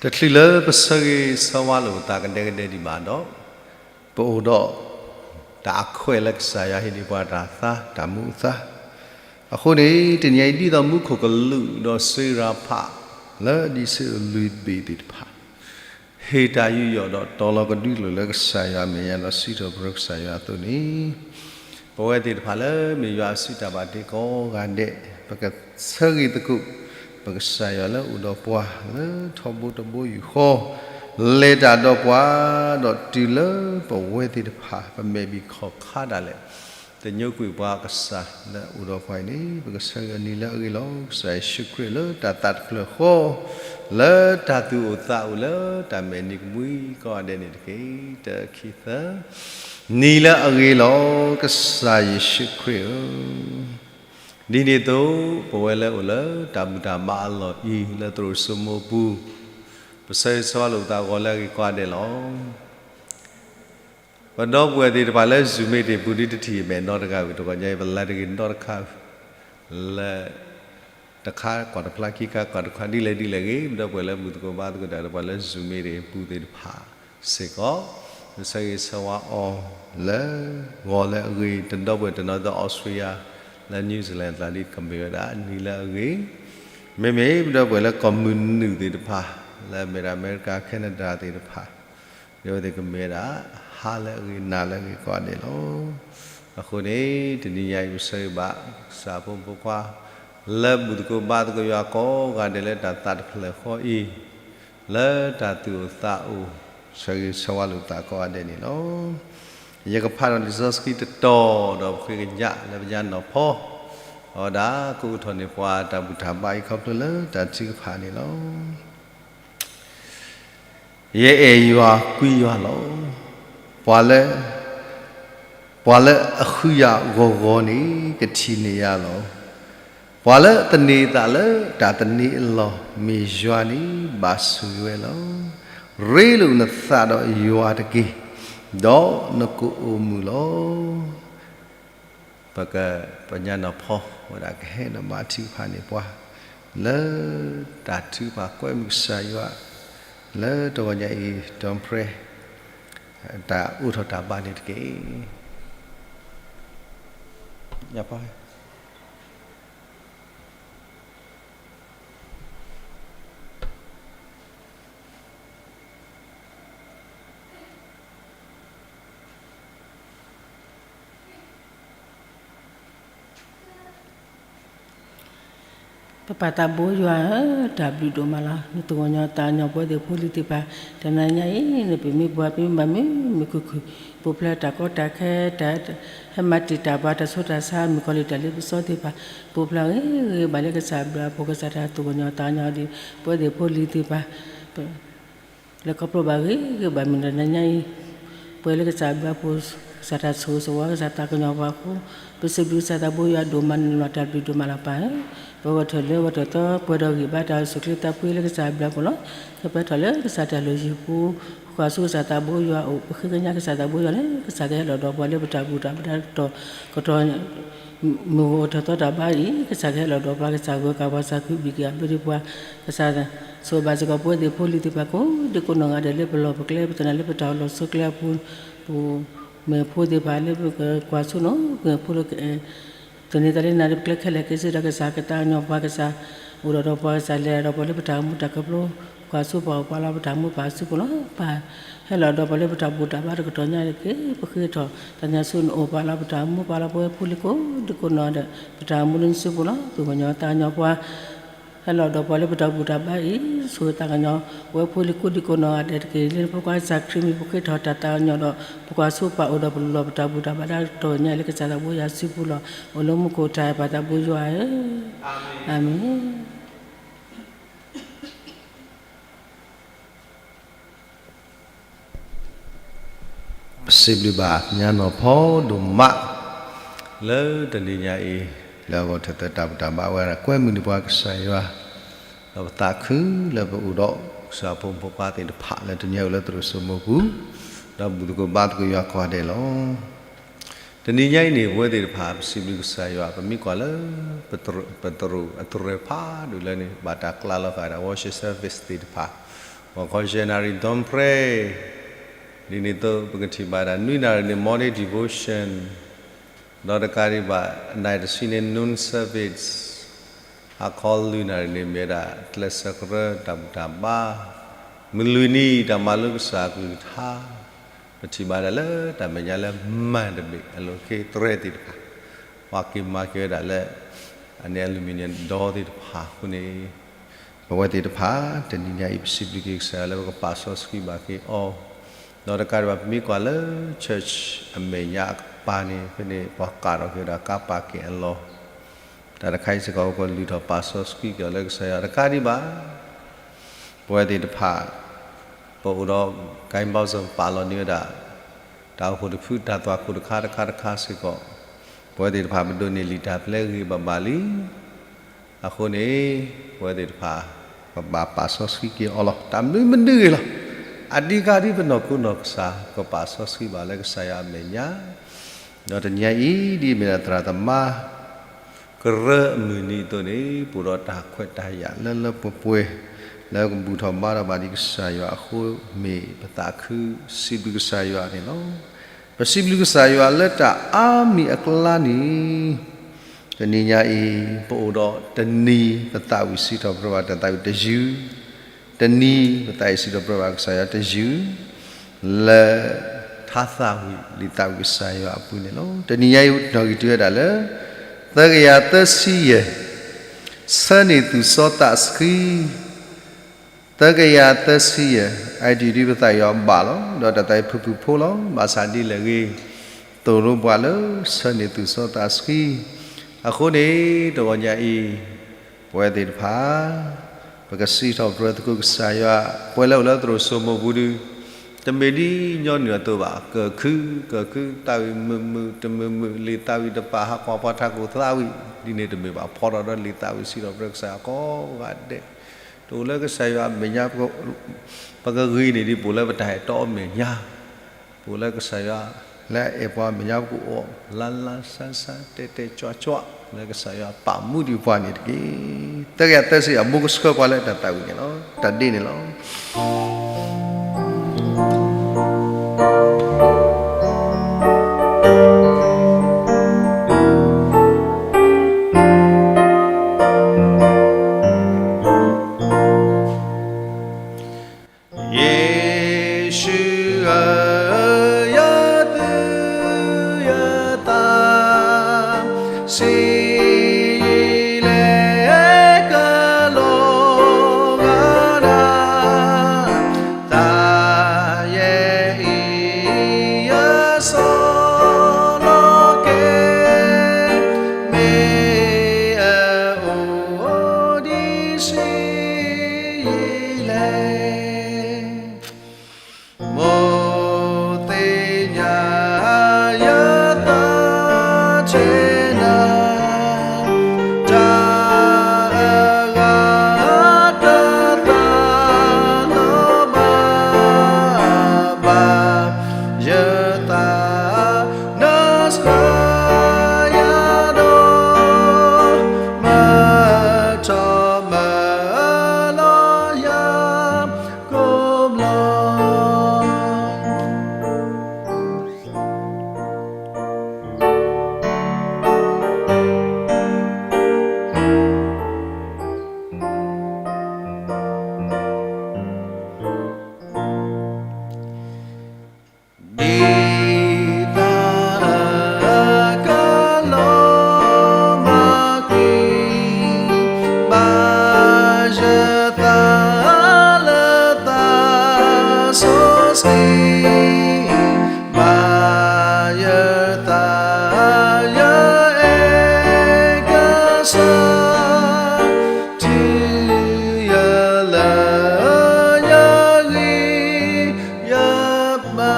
တချုးလၢပဆၢဂ့ၤဆၢဝါလိာ်ပသးကဒဲကဒဲဒံးဘၣ်ဒီး, ပအိၣ်ဒီးတၢ်အခွဲးလၢကစၢ်ယွၤဟ့ၣ်ဒံးပှၤတၢ်သါတၢ်မူအသါ, အဃိန့ၣ် တနံၤအံၤဒ်သိးမူခိၣ်ကလူးဒီးစ့ရၤဖး လၢဒံးဆ့ၣ်လွံၢ်ဘ့ၣ်သ့ၣ်တဖၣ် ဟ့ၣ်တၢ်ယူးယီၣ်ဒီးတီၤလီၤကဒုကျိာ်လၢကစၢ်ယွၤအမဲာ်ညါဒီး စံးထီၣ်ပတြၢၤကစၢ်ယွၤအသိးန့ၣ်, ပဝဲသ့ၣ်တဖၣ်လၢမ့ၢ်ယွၤအစုတၢ်ဘၣ်တ့ကိးဂၤဒဲး, ပကဆၢဂ့ၤသကိး ပကစၢ်ယွၤလၢအိၣ်ဒီးပှၤ လၢထီဘိတဘိယူၢ်ဃီ, လဲၤတၢ်ဒီးပှၤ, ဒီးတုၤလၢပဝဲသ့ၣ်တဖၣ် ပမဲာ်ဘၣ်ခီၣ်ခါဒၣ်လဲာ် သညိကွံာ်ပှၤကစၢ်လၢအိၣ်ဒီးပှၤအံၤန့ၣ်, ပကဆၢဂ့ၤအီၤနံၤလၢအဂ့ၤလီၤ. ကစၢ်ယ့ၣ်ၡူးခရံာ်လၢတၢ်သးတဖျၢၣ်ဃီ, လၢတၢ်သူၣ်အိၣ်သးအိၣ်လၢတၢ်မဲာ်နံၤကမှံကိးဂၤဒဲးန့ၣ်တက့ၢ်. တၢ ခံ သၢ, နံၤလၢအဂ့ၤလီၤ. ကစၢ်ယ့ၣ်ၡူးခရံာ်ဧၢ, ဒ်န့ၣ်အသိး ပဝဲလၢအိၣ်လၢတၢ်ဘူၣ်တၢ်ဘါအလီၢ်အံၤ လၢသရိာ်စိမိပူၤ, ပဆၢဂ့ၤဆၢဝါလိာ်ပသးဂီၤလၢအဂ့ၤကိးဂၤဒဲးလီၤ. ပဒီပုၢ်ဝဲၢ်သ့ၣ်တဖၣ်လၢ Zoom meeting ပူၤဒ်တထံၣ်မဲာ်နီတဂၤဝံၤ တဂီၤညါအံၤ ပလၢတဂ့ၤနီတခါ လၢ တခါကွၢ်တဖျါ ခံခါကွၢ်တဖျါ ဒ်လဲၣ်ဒ်လဲၣ်ဂ့ၤ ပဒီပုၢ်ဝဲၢ်လၢဘူၣ်သကိးဘါသကိးတၢ်ဒီးပှၤလၢ Zoom meeting ပူၤသ့ၣ်တဖၣ်စ့ၢ်ကီး, ပဆၢဂ့ၤဆၢဝါအီၤလၢ ဂီၤလၢအဂ့ၤ, တဒီပုၢ်ဝဲၢ်တနီၤသီ Australia လၢ New Zealand တၢ်ဒ်ကမ့ၢ်ဝဲဒၣ် နံၤလၢအဂ့ၤ, မ့မ့ၢ်ပဒီပုၢ်ဝဲၢ်လၢကီၢ်မုၢ်နုာ်သ့ၣ်တဖၣ် လၢအမ့ၢ်ဒၣ် အမဲရကၤ Canada သ့ၣ်တဖၣ် ဒီးအဝဲသ့ၣ်ကမ့ၢ်ဝဲဒၣ် ဟါလၢအဂ့ၤ နၤလၢအဂ့ၤကိးဂၤဒဲးလီၤ. အဃိန့ၣ် တနံၤညါအံၤ ပဆၢဂ့ၤဘၣ် ကစၢ်ဖိမုၣ်ဖိခွါ လၢဘူၣ်သကိးဘါသကိးယွၤကိးဂၤဒဲးလၢတၢ်သးတဖျၢၣ်ဃီအံၤ, လၢတၢ်သူၣ်အိၣ်သးအိၣ် ဆၢဂ့ၤဆၢဝါလိာ်သးကိးဂၤဒဲးန့ၣ်လီၤ. ယကဖးဒီးလံာ်စီဆှံတတီၤ ဒီးပဃ့ကညးလၢပညါနီၢ်ဖီ အဝဲဒၣ်ကအိးထီၣ်န့ၢ်ပှၤတၢ်ဘူၣ်တၢ်ဘါအံၤ ခီဖျိလၢတၢ်ထုကဖၣ်န့ၣ်လီၤ. ယအဲၣ်ယွၤကွံယွၤလီၤ. ပှၤလၢ ပှၤလၢအဃုယၤဂီၤဂီၤန့ၣ် ကထံၣ်န့ၢ်ယၤလီၤ. ပှၤလၢသန့ၤသးလၢတၢ်သန့ၤအလီၢ် မ့ၢ်ယွၤန့ၣ် ဘၣ်ဆိၣ်ဂ့ၤဝဲလီၤ. ရ့လိာ်နသးဒီးယွၤတက့ၢ်, ဒီးနကအိၣ်မုာ်လီၤ. ပက ပညါနီၢ်ဖီဝဲဒၣ်ကဟဲဒီးမၤထုကဖၣ်န့ၢ်ပှၤ လၢတၢ်ထုကဖၣ်ကွဲမုာ်ကစၢ်ယွၤ လၢတဂီၤညါအံၤ ဒီးပြဲ တၢ်အိးထီၣ်တၢ်ဘါန့ၣ်တက့ၢ်. ပပၢ်သးဘိယွၤဧၢ, တၢ်ဘျုးဒိၣ်မးလီၤ. နသးကညီၤသးကညီၤပဝဲသ့ၣ်ဖိလံၤသ့ၣ်တဖၣ် တနၤညါအံၤန့ၣ် ပမ့ၢ်ပှၤ ပမ့ၢ်ဘၣ်မုာ်မုာ်ခုၣ်ခုၣ် ပူၤဖျဲးတၢ်ကီတၢ်ခဲ တၢ်ဟဲမၤတံာ်တာ်ပှၤ တၢ်ဆူးတၢ်ဆါ မုၣ်ကီၤလံၢ်တၢ်လ့ပစီသ့ၣ်တဖၣ် ပူၤဖျဲးဂ့ၤဂ့ၤဘၣ်လၢကစၢ်ဘျုးအဖှိၣ် ကစၢ်တၢ်သးကညီၤသးကညီၤဒ် ပဝဲသ့ၣ်ဖိလံၤသ့ၣ်တဖၣ် လၢခီဖျိဘၣ်ဂ့ၤဂ့ၤဘၣ်မုာ်တနၤညါအံၤ ပှဲၤလၢကစၢ်ဘျုးအဖှိၣ် ကစၢ်တၢ်ဆိၣ်ဂ့ၤဆိၣ်ဝါ ကစၢ်သးကညီၤပှၤအဃိ ပစံးဘျုးကစၢ်သးဘိယွၤဒိၣ်မးန့ၣ်လီၤ. တၢ်ဘျုးဒိၣ်မးလီၤပၢ်ဧၢ. ပဝဲထီၣ်လၢဝဲထီၣ်သီ ပှဲၤဒီးဂံၢ်ဘါတၢ်အိၣ်ဆူၣ်အိၣ်ချ့သးဖှံလၢကစၢ်ဘျုးအဖှိၣ်လီၤ. ကပှဲၤထီၣ်လၢကစၢ်တၢ်လုၢ်ဟံၣ်ပူၤ ပကွၢ်ဆူကစၢ်သးဘိယွၤအအိၣ် ပဃ့ကညးကစၢ်သးဘိယွၤလၢ ကစၢ်ကဟဲလီၤဒီးပှၤလၢပတၢ်ဘူၣ်တၢ်ဘါတၢ်ကတီၢ်ကတီၢ် မုၢ်အိၣ်ထီၣ်သီတၢ်ဘါအံၤ ကစၢ်ကဟဲလီၤဒီးပှၤ ကစၢ်ဂၢၢ်ကးပှၤ ကစၢ်ကဘံၣ်ကဘုၣ်ပှၤ ကစၢ်ဆိၣ်ဂ့ၤဘၣ်စ့ၢ်ကီးပဝဲသ့ၣ်ဖိလံၤသ့ၣ်တဖၣ်ကိးဒံကိးနီၢ်ဂၤဒဲးလၢပလီၢ်ပကျဲ ပသနာ်လၢပတၢ်အိၣ်လီၤဆိးကျဲအပူၤ ပမဲာ်ဖိသ့ၣ်တဖၣ်လၢပကကွၢ်ဆူနီၤ ပမဲာ်ဖိလၢ သန့ၤသးလၢနၤလၢပကျဲခဲလၢာ်က့ၤစ့ၢ်ဒီး ကစၢ်ကသးကညီၤပှၤ ကစၢ်အိၣ်ဒီးဒီးပှၤ ကစၢ်လဲၤဒီးပှၤလၢပတၢ်အိၣ်မူတၢ်ခီဖျိ ကွၢ်ဆူပှၤအိၣ်ပာ်လီၤပတၢ်အိၣ်မူပာ်လီၤစုပူၤလီၤ. ပၢ်ဟဲလီၤဒီးပှၤလၢပတၢ်ဘူၣ်တၢ်ဘါတကတီၢ်ညါတက့ၢ်. ပဃ့ထီၣ်တၢ်ညါဆူနအိၣ်ပာ်လီၤပတၢ်အိၣ်မူပာ်လီၤပဝဲဖိလံၤကိးဒံကိးနီၢ်ဒီး ပတၢ်အိၣ်မူလၢနစုပူၤလီၤ. သူၣ်ကညီၤသးကညီၤပှၤ ဟဲလီၤဒီးပှၤလၢပတၢ်ဘူၣ်တၢ်ဘါအံၤ ဆိၣ်ဂ့ၤသးကညီၤ ပဝဲဖိလံၤကိးဒံကိးနီၢ်ဂၤဒဲးတက့ၢ်. လၢနဖိခွါကစၢ်ခရံာ်မံၤ ပဃ့ထီၣ်တၢ်သးကညီၤဒီး ပကွၢ်ဆူပှၤအိၣ်ဒီးပလီၢ်ပတၢ်ဘူၣ်တၢ်ဘါတကတီၢ်ညါအံၤလၢကစၢ်သးဘိယွၤစုပူၤလီၤ. အိၣ်လၢမူခိၣ်တၢ်အဲၣ်ပၢ်သးဘိယွၤဧၢ, အၤမ့ၣ်. ပစံးဘျုးဘၣ်ညါနီၢ်ဖီဒိၣ်မး လၢတနံၤညါအံၤ လၢအဂီၢ်ထၢၣ်သၢတၢ်ဘူၣ်တၢ်ဘါဝဲဒၣ် ကွဲမုာ်န့ၢ်ပှၤကစၢ်ယွၤ ဒီးပသးခုလၢပအိၣ်ဒီးကစၢ်ဖိမုၣ်ဖိခွါသ့ၣ်တဖၣ်လၢတနံၤညါအံၤလၢသရိာ်စိမိပူၤ ဒီးဘူၣ်သကိးဘါသကိးယွၤကိးဂၤဒဲးလီၤ. တနံၤညါအံၤန့ၣ် ပဝဲသ့ၣ်တဖၣ် ပစံးဘျုးကစၢ်ယွၤ ပမ့ၢ်ကွၢ်လၢ ပသရိာ်အသရၢၣ်ဖးဒိၣ်လၢန့ၣ် ဘၣ်တၢ်ကျါလီၤဃာ်ဝဲဒၣ် worship service သ့ၣ်တဖၣ် ဂီၤခီယဲၢ်နၣ်ရံၣ် dawn prayer, ဒ်န့ၣ်အသိး ပကထံၣ်ဘၣ်ဒၣ် နွံနၣ်ရံၣ်န့ၣ် morning devotion, ဒီးတကးဒံးဘၣ် နၣ်ရံၣ်တဆံန့ၣ် noon service, ဟါခီလွံၢ်နၣ်ရံၣ်န့ၣ် မ့ၢ်ဝဲဒၣ်ကျဲးစၢးကရၢတၢ်ဘူၣ်တၢ်ဘါ, မုၢ်လွံၢ်နံၤ တၢ်မၤလိကစၢ်အကလုၢ်ကထါ, ပထံၣ်ဘၣ်ဒၣ်လၢတၢ်မဲာ်ညါလၢမၤတဘ့ၣ် အလိၤက့ တြဲၤသ့ၣ်တဖၣ် ပှၤက့ၤမၤက့ၤဝဲဒၣ်လၢ အန့ၣ် aluminium door သ့ၣ်တဖၣ်အဃိန့ၣ်, ပဝဲသ့ၣ်တဖၣ် တနံၤညါအံၤ ပစံးဘျုးက့ၤကစၢ်ယွၤလၢပကပာ်စီဆှံဘၣ်က့ၤအီၤ, ဒီးတကးဒံးဘၣ် ပမ့ၢ်ကွၢ်လၢ church အမဲာ်ညါအကပၤန့ၣ် ဖဲန့ၣ် ပှၤကးထီၣ်က့ၤဝဲဒၣ် car parking အလီၢ်, တၢ်တခါအံၤစ့ၢ်ကီး ပကလုၢ်ထီၣ်ပာ်စီဆှံက့ၤအီၤလၢကစၢ်ယွၤ တကးဒံးဘၣ် ပဝဲသ့ၣ်တဖၣ် ပအိၣ်ဒီး ကဲဘီစၢ ပာ်လီၤန့ၢ်ဝဲဒၣ် တၢ်အိၣ်ဖှိၣ်တဖု တၢ်သွၣ်ခိၣ်တခါတခါတခါစ့ၢ်ကီး, ပဝဲသ့ၣ်တဖၣ် ပဒိးန့ၢ်လံာ်တၢ်ပျဲဂ့ၤဘၣ်ဘၣ်လံ. အဃိန့ၣ် ပဝဲသ့ၣ်တဖၣ် ပဘၣ်ပာ်စီဆှံက့ၤအီၤလီၤ. တၢ်မနုၤမနုၤဂ့ၤလီၤ. အဓိကဒ်ပနီၢ်ခိနီၢ်ကစၢ် ပကပာ်စီဆှံဘၣ်လၢကစၢ်ယွၤအမဲာ်ညါ, ဒီးတနံၤညါအံၤ ဒ်အမ့ၢ်ဒၣ်သရၣ်သမါ ကရၢအမုၢ်နံၤအသိးန့ၣ် ပအိၣ်ဒီးတၢ်ခွဲးတၢ်ယာ်လၢလၢပှဲၤပှဲၤ လၢကဘူၣ်ထီၣ်ဘါထီၣ်ဘၣ်ဒံးကစၢ်ယွၤအဃိ မ့ၢ်ပသးခုစံးဘျုးကစၢ်ယွၤန့ၣ်လီၤ. ပစံးဘျုးကစၢ်ယွၤလၢတၢ်အါမံၤအကျါန့ၣ် တနံၤညါအံၤ ပအိၣ်ဒီးတနံၤ ပသးဝံၣ်စံးထီၣ်ပတြၢၤဘၣ်တၢ်သးဝံၣ်တယုၢ်, တနံၤ ပသးဝံၣ်စံးထီၣ်ပတြၢၤဘၣ်ကစၢ်ယွၤတယုၢ် လၢ ထါသးဝံၣ်လံာ်သးဝံၣ်ကစၢ်ယွၤအပူၤန့ၣ်လီၤ. တနံၤညါအံၤ နီၣ်ဂံၢ်တုၤဝဲဒၣ်လၢ သၢကယၤသၢဆံယဲၢ်, ဆၢန့ၢ်သူၣ်စီသးဆှံ, သၢကယၤသၢဆံယဲၢ်, အအံၤဒ်ပသးယွၤဘၣ်လီၤ, ဒီးတၢ်သးဝံၣ်ဖုၣ်ဖုၣ်ဖိလီၤ, ဘၣ်ဆၣ်ဒ်လဲၣ်ဂ့ၤ, သိၣ်လိပှၤလၢဆၢန့ၢ်သူၣ်စီသးဆှံ, အဃိန့ၣ် တဂီၤညါအံၤ ပဝဲသ့ၣ်တဖၣ် ပကစံးထီၣ်ပတြၢၤသကိးကစၢ်ယွၤ, ပှၤလၢအိၣ်လၢသရိာ်စိမိၤပူၤဒုး, တမ့ၢ်ဒ်ညီနုၢ်အသိးဘၣ်, ကၢၢ်ခု ကၢၢ်ခု သးဝံၣ်မုာ်မုာ် တမုာ်မုာ် လံာ်သးဝံၣ်တပာ်ဟးကွၢ်ပှၤထးခိၣ်သးဝံၣ်, ဒ်န့ၣ်တမ့ၢ်ဘၣ်, ဖီထီၣ်ဒီးလံာ်သးဝံၣ်စံးထီၣ်ပတြၢၤကစၢ်ယွၤကိးဂၤဒဲး, တအိၣ်လၢကစၢ်ယွၤအမဲာ်ညါ, ပကဂ့ၤန့ၢ်ဒံး ပအိၣ်လၢပတၢ်အဲၣ်တီအမဲာ်ညါ ပအိၣ်လၢကစၢ်ယွၤ လၢအအဲၣ်ပှၤအမဲာ်ညါ ပကအိၣ်လၢလၢဆါဆါ တဲာ်တဲာ်ကွၢ်ကွၢ် လၢကစၢ်ယွၤပာ်မူဒံးပှၤန့ၣ်တက့ၢ်. သၢကယၤသၢဆံ အမိၢ်ကဆှၢပှၤလၢတၢ်သးဝံၣ်န့ၣ်လီၤ. တၢ်ဒ့န့ၣ်လီၤ. ယ့ၣ်ၡူးဧၢ, ယသူၣ်ယသး ဆံးယံာ်လဲၣ်ကလိၤဂၤဒၣ်, သးယဲအံၤယစီၤလီၤက့ၤ, မ့ၢ်အအိၣ်ဒံးဆံးယံာ်လဲၣ်. မိၢ်သ့ၣ်ညါယသးဆ့ၣ်နီၤ, တၢ်အဂၤတသးလၢၤဘၣ်, ဘၣ်ယသးနၢ်ဆှၢယၤဒီး, မၤထီၣ်မၤလီၤယၤ ကိးဘျီ. ဒ်သးကလီၤမၢ်ကွံာ်, ဘၣ်ယသးလၢသးစီဆှံ, ဘၣ်ယသးယအဲၣ်ကစၢ်, တုၤယလၢယဂံၢ်ယဘါ.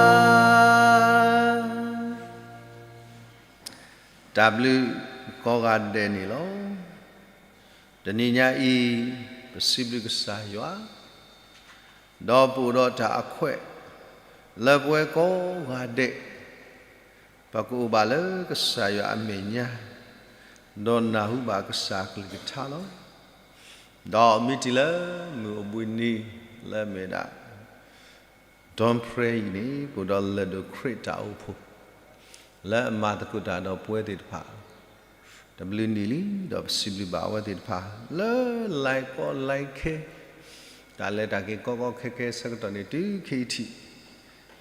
တၢ်ဘျုးကိးဂၤဒဲးန့ၣ်လီၤ. တနံၤညါအံၤ ပစံးဘျုးကစၢ်ယွၤ, ဒီးပအိၣ်ဒီးတၢ်အခွဲး လၢပဝဲကိးဂၤဒဲး ပကအိၣ်ဘၣ်လၢကစၢ်ယွၤအမဲာ်ညါ, ဒီးနၢ်ဟူဘၣ်ကစၢ်ကလုၢ်ကထါလီၤ. ဒီးမ့ၢ်တုၤလၢမုၢ်အိၣ်ဘှံးနံၤ လၢမ့ၢ်ဒၣ် Dawn Prayer အံၤန့ၣ် ပအိၣ်ဒီးလၢၢ်ဒိၣ်ခရံာ်တၢ်အိၣ်ဖှိၣ် လၢအမၤသကိးတၢ်ဒီးပဝဲသ့ၣ်တဖၣ် တဘျုးနံၣ်လံ ဒီးပစံးဘျုးဘၣ်အဝဲသ့ၣ်တဖၣ် လၢ line call line ခဲ တၢ်လဲၤတၢ်က့ၤကီကီခဲခဲဆၢကတီၢ်န့ၣ် တုၤခဲအံၤထံး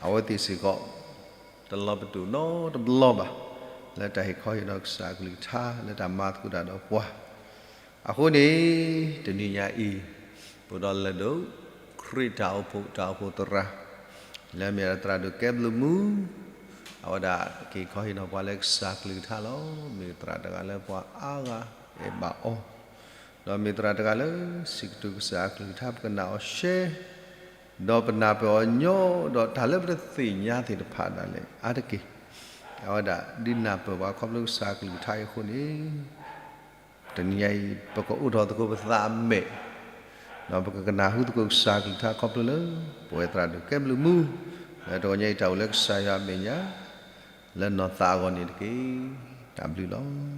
အဝဲသ့ၣ်စ့ၢ်ကီး တလီၤပတိာ်နီတဘျီဘၣ် လၢတၢ်ဟ့ၣ်ခီဟ့ၣ်နီၤကစၢ်အကလုၢ်ကထါ လၢတၢ်မၤသကိးတၢ်ဒီးပှၤ အဃိန့ၣ် တနံၤညါအံၤ ပအိၣ်ဒီးလၢၢ်ဒိၣ် ခရံာ်တၢ်အိၣ်ဖှိၣ် တၢ်အိၣ်ဖှိၣ်သရၣ် လၢအမ့ၢ်ဒၣ်သရၣ်ဒိၣ်ကဲဘျုးမူ အဝဲဒၣ်က့ၤခီဟ့ၣ်နီၤပှၤလၢကစၢ်ကလုၢ်ကထါလီၤ. မ့ၢ်သရၣ်တဂၤလၢပှၤအါဂၤအဲၣ်ဘၣ်အီၤ, ဒီးမ့ၢ်သရၣ်တဂၤလၢ စံးကတိၤကစၢ်အကလုၢ်ကထါ ပကနၣ်အီၤရှဲ ဒီးပနၢ်ပၢၢ်အီၤညီ ဒီးတၢ်လၢပတသ့ၣ်ညါသ့ၣ်တဖၣ်ဒၣ်လဲာ် အါတက့ၢ် အဝဲဒၣ်ဒုးနၢ်ပၢၢ်ပှၤခီဖျိကစၢ်ကလုၢ်ကထါအံၤအဃိန့ၣ် တနံၤညါအံၤ ပကအိးထီၣ်သကိးပသးအမဲာ် ဒီးပကကနၢ်ဟူသကိးကစၢ်ကလုၢ်ကထါခီဖျိလၢ ပဝဲသရၣ်ဒိၣ်ကဲဘျုးမူ လၢတဂီၤညါအံၤတၢ်အိၣ်လၢကစၢ်ယွၤအမဲာ်ညါ လၢနီၢ်သးအဂီၢ်န့ၣ်တက့ၢ်. တၢ်ဘျုးလီ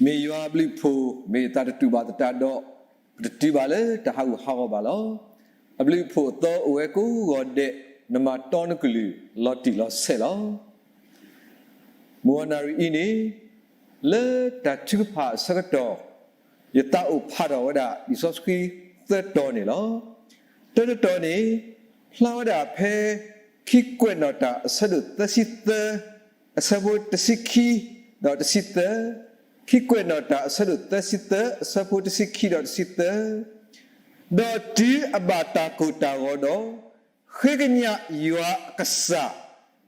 ၤ. မ့ၢ်ယွၤအဘျုးအဖှိၣ် မ့ၢ်တၢ်တတူၢ်ဘၣ်သတးဒီး ပတတုၤဘၣ်လၢတၢ်ဟးဂူာ်ဟးဂီၤဘၣ်လီၤ. အဘျုးအဖှိၣ်အသီအိၣ်ဝဲကိးဂီၤဒဲး နမၤတီနကလုၢ်လီၤတံၢ်လီၤဆဲးလီၤ. မုၢ်ဂီၤနၣ်ရံၣ်အံၤန့ၣ် လၢတၢ်ထုကဖၣ်အဆၢကတီၢ် ယသးအိၣ်ဖးထီၣ်ဝဲဒၣ် လံာ်စီဆှံသၢတီၤန့ၣ်လီၤ. တၢတတီၤန့ၣ် ဖျါဝဲဒၣ်ဖဲ ခံကွဲးနီၣ်တၢ်အဆၢဒိၣ်သၢဆံသၢ အဆၢဖိတဆံခံ ဒီးတဆံသၢ, ခံကွဲးနီၣ်တၢ်အဆၢဒိၣ်သၢဆံသၢ အဆၢဖိတဆံခံ ဒီးတဆံသၢ, ဒီးတုၤအဘၣ်တၢ်ကိၢ်တၢ်ဂီၤဒီး ဃ့ကညးယွၤအကစၢ်,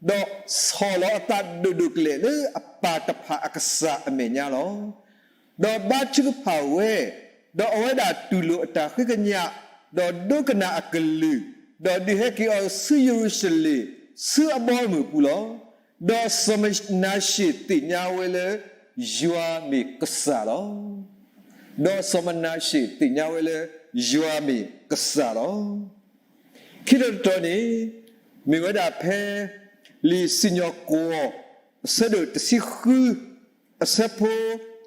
ဒီးဆီၣ်လီၤအသးဒိၣ်ဒိၣ်ကလဲာ်လၢအပၢ်တဖၣ်အကစၢ်အမဲာ်ညါလီၤ. ဒီးဘါထုကဖၣ်ဝဲ, ဒီးအဝဲဒၣ်တူၢ်လိာ်အတၢ်ဃ့ကညး, ဒီးဒိကနၣ်အကလုၢ်, ဒီးဒုးဟဲက့ၤအီၤဆူယရူၤၡလ့ၣ်, ဆူအဘီအမုၢ်အပူၤလီၤ. ဒီးစီၤမနၤၡ့ၣ်သ့ၣ်ညါဝဲလၢ ယွၤမ့ၢ်ကစၢ်လီၤ. ဒီးစီၤမနၤၡ့ၣ်သ့ၣ်ညါဝဲလၢ ယွၤမ့ၢ်ကစၢ်လီၤ. ခံတီၤတတီၤန့ၣ် မ့ၢ်ဝဲဒၣ်ဖဲ လံာ်စံၣ်ညီၣ်ကွီၢ် အဆၢဒိၣ်တဆံဃု အဆၢဖိ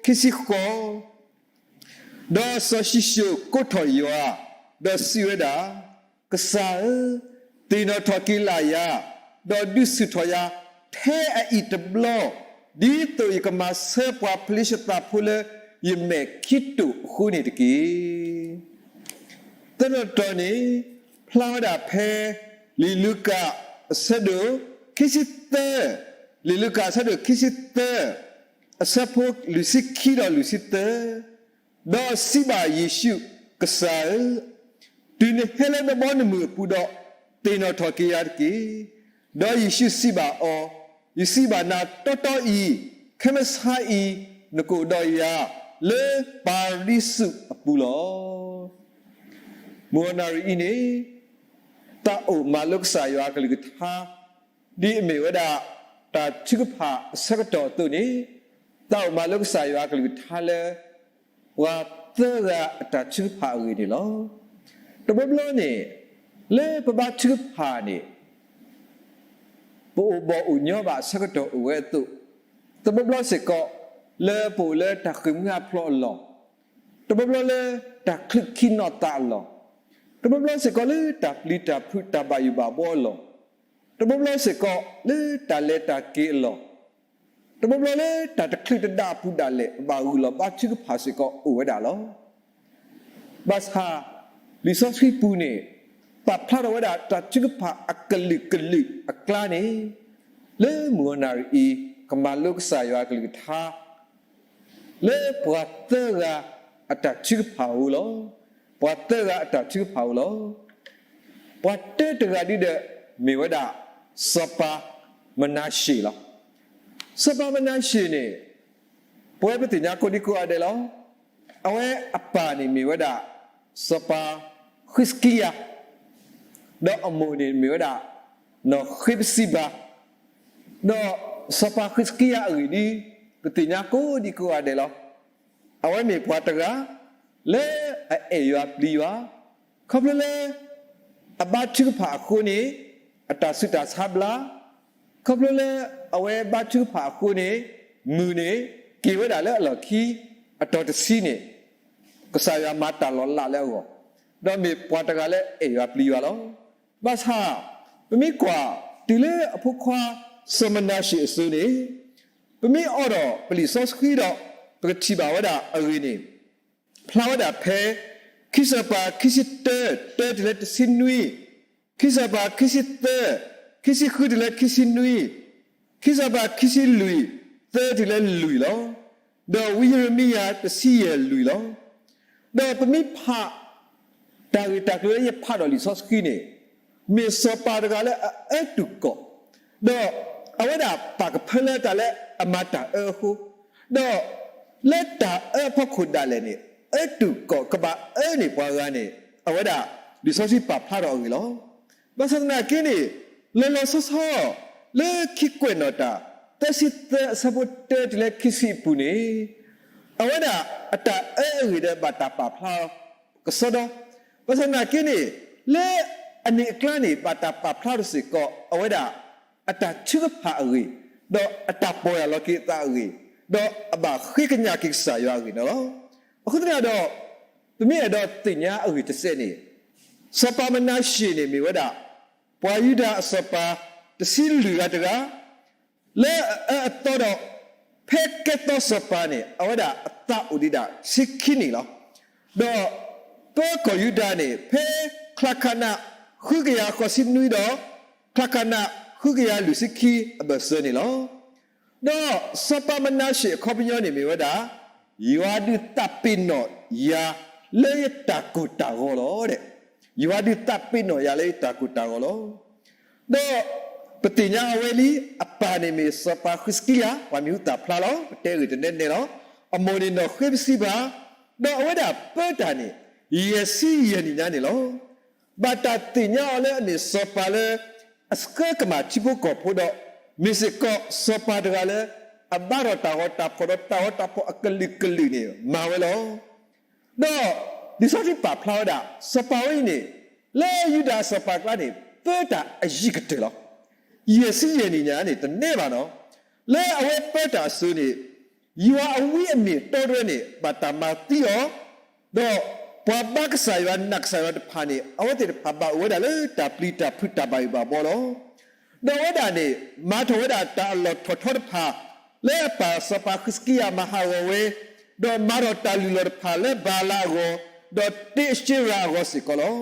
ခံဆံဃိး, ဒီးစီၤၡံၣ်ၡိၣ်ကိးထီၣ်ယွၤ, ဒီးစံးဝဲဒၣ်, ကစၢ်ဧၢ, သ့ၣ်နီၣ်ထီၣ်က့ၤလၢ်ယၤ, ဒီးဒုးဆူၣ်ထီၣ်ယၤထဲအအံၤတဘျီ, ဒ်သိးယကမၤဆၢပှၤဖလ့ၡသးဖိလၢယမဲာ်ခံတိာ်အဃိန့ၣ်တက့ၢ်. သၢတီၤတတီၤန့ၣ် ဖျါဝဲဒၣ်ဖဲ လံာ်လူၤကၣ်အဆၢဒိၣ်ခံဆံသၢ, လံာ်လူၤကၣ်အဆၢဒိၣ်ခံဆံသၢ အဆၢဖိလွံၢ်ဆံခံဒီးလွံၢ်ဆံသၢ, ဒီးစံးဘၣ်ယ့ၣ်ၡူး, ကစၢ်ဧၢ, တုၤနဟဲလၢနဘီနမုၢ်အပူၤဒီး, သ့ၣ်နီၣ်ထီၣ်က့ၤယၤတက့ၢ်. ဒီးယ့ၣ်ၡူးစံးဘၣ်အီၤ, ယစံးဘၣ်နၤတီတီအံၤ, ခဲမုၢ်ဆါအံၤ, နကအိၣ်ဒီးယၤလၢပၤရဒံစူးအပူၤလီၤ. မုၢ်ဂီၤနၣ်ရံၣ်အံၤန့ၣ် သးအိၣ်မၤလိကစၢ်ယွၤအကလုၢ်ကထါ ဒ်အမ့ၢ်ဝဲဒၣ် တၢ်ထုကဖၣ်အဆၢကတီၢ်အသိးန့ၣ်, သးအိၣ်မၤလိကစၢ်ယွၤအကလုၢ်ကထါလၢ ပှၤသၢဂၤအတၢ်ထုကဖၣ်အဂ့ၢ်န့ၣ်လီၤ. တဘျီဘျီန့ၣ် လၢပဘါထုကဖၣ်န့ၣ် ပအိၣ်ဘီၣ်အိၣ်ညီဘၣ်အဆၢကတီၢ်အိၣ်ဝဲအသိး, တဘျီဘျီစ့ၢ်ကီး လၢပအိၣ်လၢတၢ်ဃ့ၢ်မှံဟးဖျိးအလီၢ်, တဘျီဘျီလၢတၢ်ချုးခံနီၢ်သးအလီၢ်, တဘျီဘျီစ့ၢ်ကီးလၢတၢ်ပျံၤတၢ်ဖုးတၢ်ဘၣ်ယိၣ်ဘၣ်ဘှီအလီၢ်, တဘျီဘျီစ့ၢ်ကီးလၢတၢ်လဲၤတၢ်က့ၤအလီၢ်, တဘျီဘျီလၢတၢ်တချုးတဒၣ်အပူၤဒၣ်လဲာ် ပဘၣ်ဂုာ်လီၤဘါထုကဖၣ်စ့ၢ်ကီးအိၣ်ဝဲဒၣ်လီၤ. ဘၣ်ဆၣ် လံာ်စီဆှံပူၤန့ၣ် ပာ်ဖျါထီၣ်ဝဲဒၣ်တၢ်ထုကဖၣ်အကလုာ်ကလုာ်အကျါန့ၣ်, လၢမုၢ်ဂီၤနၣ်ရံၣ်အံၤ ကမၤလိကစၢ်ယွၤအကလုၢ်ကထါ လၢပှၤသၢဂၤအတၢ်ထုကဖၣ်အဃိလီၤ. ပှၤသၢဂၤအတၢ်ထုကဖၣ်အိၣ်လီၤ. ပှၤတၢတဂၤဒုဒီး မ့ၢ်ဝဲဒၣ် စီၤပၤမနၤၡ့ၣ်လီၤ. စီၤပၤမနၤၡ့ၣ်န့ၣ် ပဝဲပသ့ၣ်ညါကိးဒံကိးဂၤဒဲးလီၤ. အဝဲအပၢ်န့ၣ်မ့ၢ်ဝဲဒၣ် စီၤပၤဃံးစကံယၤ ဒီးအမိၢ်န့ၣ်မ့ၢ်ဝဲဒၣ် နီၢ်ဃ့ပစံဘၤ, ဒီးစီၤပၤဃံးစကံယၤအဂ့ၢ်ဒ် ပသ့ၣ်ညါကိးဒံကိးဂၤဒဲးလီၤ. အဝဲမ့ၢ်ပှၤတဂၤ လၢအအဲၣ်ယွၤပျံၤယွၤ, ခီဖျိလၢ အဘါထုကဖၣ်အဃိန့ၣ် အတၢ်ဆူးတၢ်ဆါဘျါ, ခီဖျိလၢအဝဲဘါထုကဖၣ်အဃိန့ၣ် မုၢ်န့ၣ် က့ၤဝဲဒၣ်လၢအလီၢ်ခံ အတီၤတဆံန့ၣ် ကစၢ်ယွၤမၤတၢ်လီၤလးလၢအဂီၢ်, ဒီးမ့ၢ်ပှၤတဂၤလၢအအဲၣ်ယွၤပျံၤယွၤလီၤ. ဘၣ်ဆၣ် ပမ့ၢ်ကွၢ်တုၤလၢအဖိခွါ စီၤမနၤၡ့ၣ်အစိၤန့ၣ် ပမ့ၢ်အိၣ်ဒီးပလံာ်စီဆှံဒီး ပကထံၣ်ဘၣ်ဝဲဒၣ်အဂ့ၢ်န့ၣ် ဖျါဝဲဒၣ်ဖဲ ခံစီၤပၤခံဆံတၢ တၢတုၤလၢတဆံနွံ, ခံစီၤပၤခံဆံသၢ ခံဆံဃုတုၤလၢခံဆံနွံ, ခံစီၤပၤခံဆံလွံၢ် သၢတုၤလၢလွံၢ်လီၤ. ဒီးဝံယံးရမံယၤတဆံယဲၢ်လွံၢ်လီၤ. ဒီးပမ့ၢ်ဖး တၢ်ဂ့ၢ်တၢ်ကျိၤလၢယဖးဒီးလံာ်စီဆှံန့ၣ် မ့ၢ်စီၤပၤတဂၤလၢအအၢတုၤကီၢ်, ဒီးအဝဲဒၣ်ပာ်ကဖၢလၢတၢ်လၢအမၤတၢ်အၢအဃိ, ဒီးလၢတၢ်အၢအဖီခိၣ်ဒၣ်လဲာ်န့ၣ် အၢတုၤကီၢ်ကဘၣ်အၢန့ၢ်ပှၤဂၤန့ၣ် အဝဲဒၣ်လံာ်စီဆှံပာ်ဖျါထီၣ်အဂ့ၢ်လီၤ. ဘၣ်ဆၣ်သနာ်က့န့ၣ် လီၤလီၤဆီဆီ လၢခံကွဲးနီၣ်တၢ် သၢဆံသၢအဆၢဖိတၢတုၤလၢခံဆံအပူၤန့ၣ် အဝဲဒၣ်အတၢ်အၢအဂ့ၢ်ဒီးဘၣ်တၢ်ပာ်ဖျါကစီဒီ, ဘၣ်ဆၣ်သနာ်က့န့ၣ် လၢအနံၣ်အကျါန့ၣ် ဘၣ်တၢ်ပာ်ဖျါထီၣ်စ့ၢ်ကီး အဝဲဒၣ်အတၢ်ထုကဖၣ်အဂ့ၢ်, ဒီးအတၢ်ပီၢ်ယၢ်လီၤက့ၤအသးအဂ့ၢ်, ဒီးအဘၣ်ဃ့ကညးက့ၤကစၢ်ယွၤအဂ့ၢ်န့ၣ်လီၤ. အဃိသတးဒီး ပမ့ၢ်အဲၣ်ဒိးသ့ၣ်ညါအဂ့ၢ်တစဲးန့ၣ် စီၤပၤမနၤၡ့ၣ်န့ၣ်မ့ၢ်ဝဲဒၣ် ပှၤယူဒၤအစီၤပၤ တဆံလွံၢ်ဂၤတဂၤ လၢအအၢအသီဒီး ဖဲကဲသီစီၤပၤန့ၣ် အဝဲဒၣ်အသးအိၣ်ဒံးဒၣ်တဆံခံနံၣ်လီၤ. ဒီးပၢကီၢ်ယူဒၤန့ၣ် ဖဲချါခးနး ဃုကယၤဃိးဆံနွံဒီး ချါခးနး ဃုကယၤလွံၢ်ဆံခံအဘၢၣ်စၢၤန့ၣ်လီၤ. ဒီးစီၤပၤမနၤၡ့ၣ်အခီပညီန့ၣ်မ့ၢ်ဝဲဒၣ် ယွၤဒုးသးပ့ၤနီၣ်ယၤ လၢယတၢ်ကိၢ်တၢ်ဂီၤလီၤ. ယွၤဒုးသးပ့ၤနီၣ်ယၤလၢယတၢ်ကိၢ်တၢ်ဂီၤလီၤ. ဒီးပသ့ၣ်ညါအဝဲလံ အပၢ်န့ၣ်မ့ၢ်စီၤပၤဃံးစကံယၤ ပှၤမံၤဟူသၣ်ဖျါလီၤ. ပတဲဂ့ၢ်တနဲနဲလီၤ. အမိၢ်န့ၣ်နီၢ်ဃ့ပစံဘၤ, ဒီးအဝဲဒၣ်ပၢတၢ်န့ၣ် ယဲၢ်ဆံယဲၢ်နံၣ်ညါန့ၣ်လီၤ. ဘၣ်တၢ်သ့ၣ်ညါအီၤလၢအမ့ၢ်စီၤပၤလၢ အဆှၢကမၣ်ထံဖိကီၢ်ဖိဒီး မ့ၢ်စ့ၢ်ကီးစီၤပၤတဂၤလၢ အဘါထီၣ်တၢ်ဂီၤတၢ်ဖီၣ်ဒီးတၢ်ဂီၤတၢ်ဖီၣ်အကလုာ်ကလုာ်န့ၣ် မၤဝဲလီၤ. ဒီးလံာ်စီဆှံပာ်ဖျါဝဲဒၣ် စီၤပၤဝဲအံၤန့ၣ် လၢယူဒၤစီၤပၤကျါန့ၣ် ပၢတၢ်အယံာ်ကတၢၢ်လီၤ. ယဲၢ်ဆံယဲၢ်နံၣ်ညါန့ၣ် တနဲဘၣ်နီၤ. လၢအဝဲပၢတၢ်အစိၤန့ၣ် ယွၤအဝံအမ့ၢ်အတီတဖၣ်န့ၣ် ဘၣ်တၢ်မၤသံအီၤ, ဒီးပှၤဘါကစၢ်ယွၤနာ်ကစၢ်ယွၤတဖၣ်န့ၣ် အဝဲသ့ၣ်တဖၣ်ဘၣ်အိၣ်ဝဲဒၣ်လၢတၢ်ပျံၤတၢ်ဖုးတၢ်ဘၣ်ယိၣ်ဘၣ်ဘှီလီၤ. ဒီးအဝဲဒၣ်န့ၣ် မၤထီၣ်ဝဲဒၣ်တၢ်အလီၢ်ထီၣ်ထီတဖၣ် လၢအပၢ်စီၤပၤဃံးစကံယၤမၤဟးဂီၤဝဲ, ဒီးမၤထီၣ်တၢ်လုၢ်လီၢ်တဖၣ်လၢဘၤလးအဂီၢ်, ဒီးတ့အၡ့ရၤအဂီၢ်စ့ၢ်ကီးလီၤ.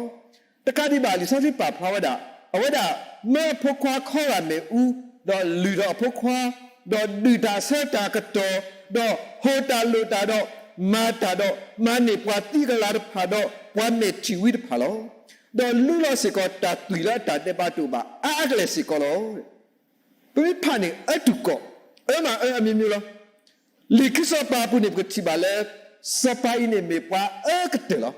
တကးဒံးဘၣ် လံာ်စီဆှံပာ်ဖျါဝဲဒၣ် အဝဲဒၣ်မၢအဖိခွါခီဂာ်မ့ၣ်အူ, ဒီးလုၢ်ထီၣ်အဖိခွါ, ဒီးဒုၣ်တၢ်ဆၢတၢ်ကတီၢ်, ဒီးဟီၣ်တၢ်လိၣ်တၢ်ဒီး မၤတၢ်ဒီး မၤန့ၢ်ပှၤသံကလၤတဖၣ်ဒီး ပှၤမဲာ်ထံၣ်ဝံတဖၣ်လီၤ. ဒီးလူလီၤစ့ၢ်ကီးတၢ်သွံၣ်လၢအတၢ်ဒဲးဘးတအိၣ်ဘၣ် အါအါကလဲာ်စ့ၢ်ကီးလီၤ. ပမ့ၢ်ဖးန့ၣ် အၢတုၤကီၢ်, အၢမၤအၢအမျိုးမျိုးလီၤ. လံာ်ခံစီၤပၤအပူၤန့ၣ် ပကထံၣ်ဘၣ်လၢ စီၤပၤအံၤန့ၣ်မ့ၢ်ပှၤအၢကတၢၢ်လီၤ.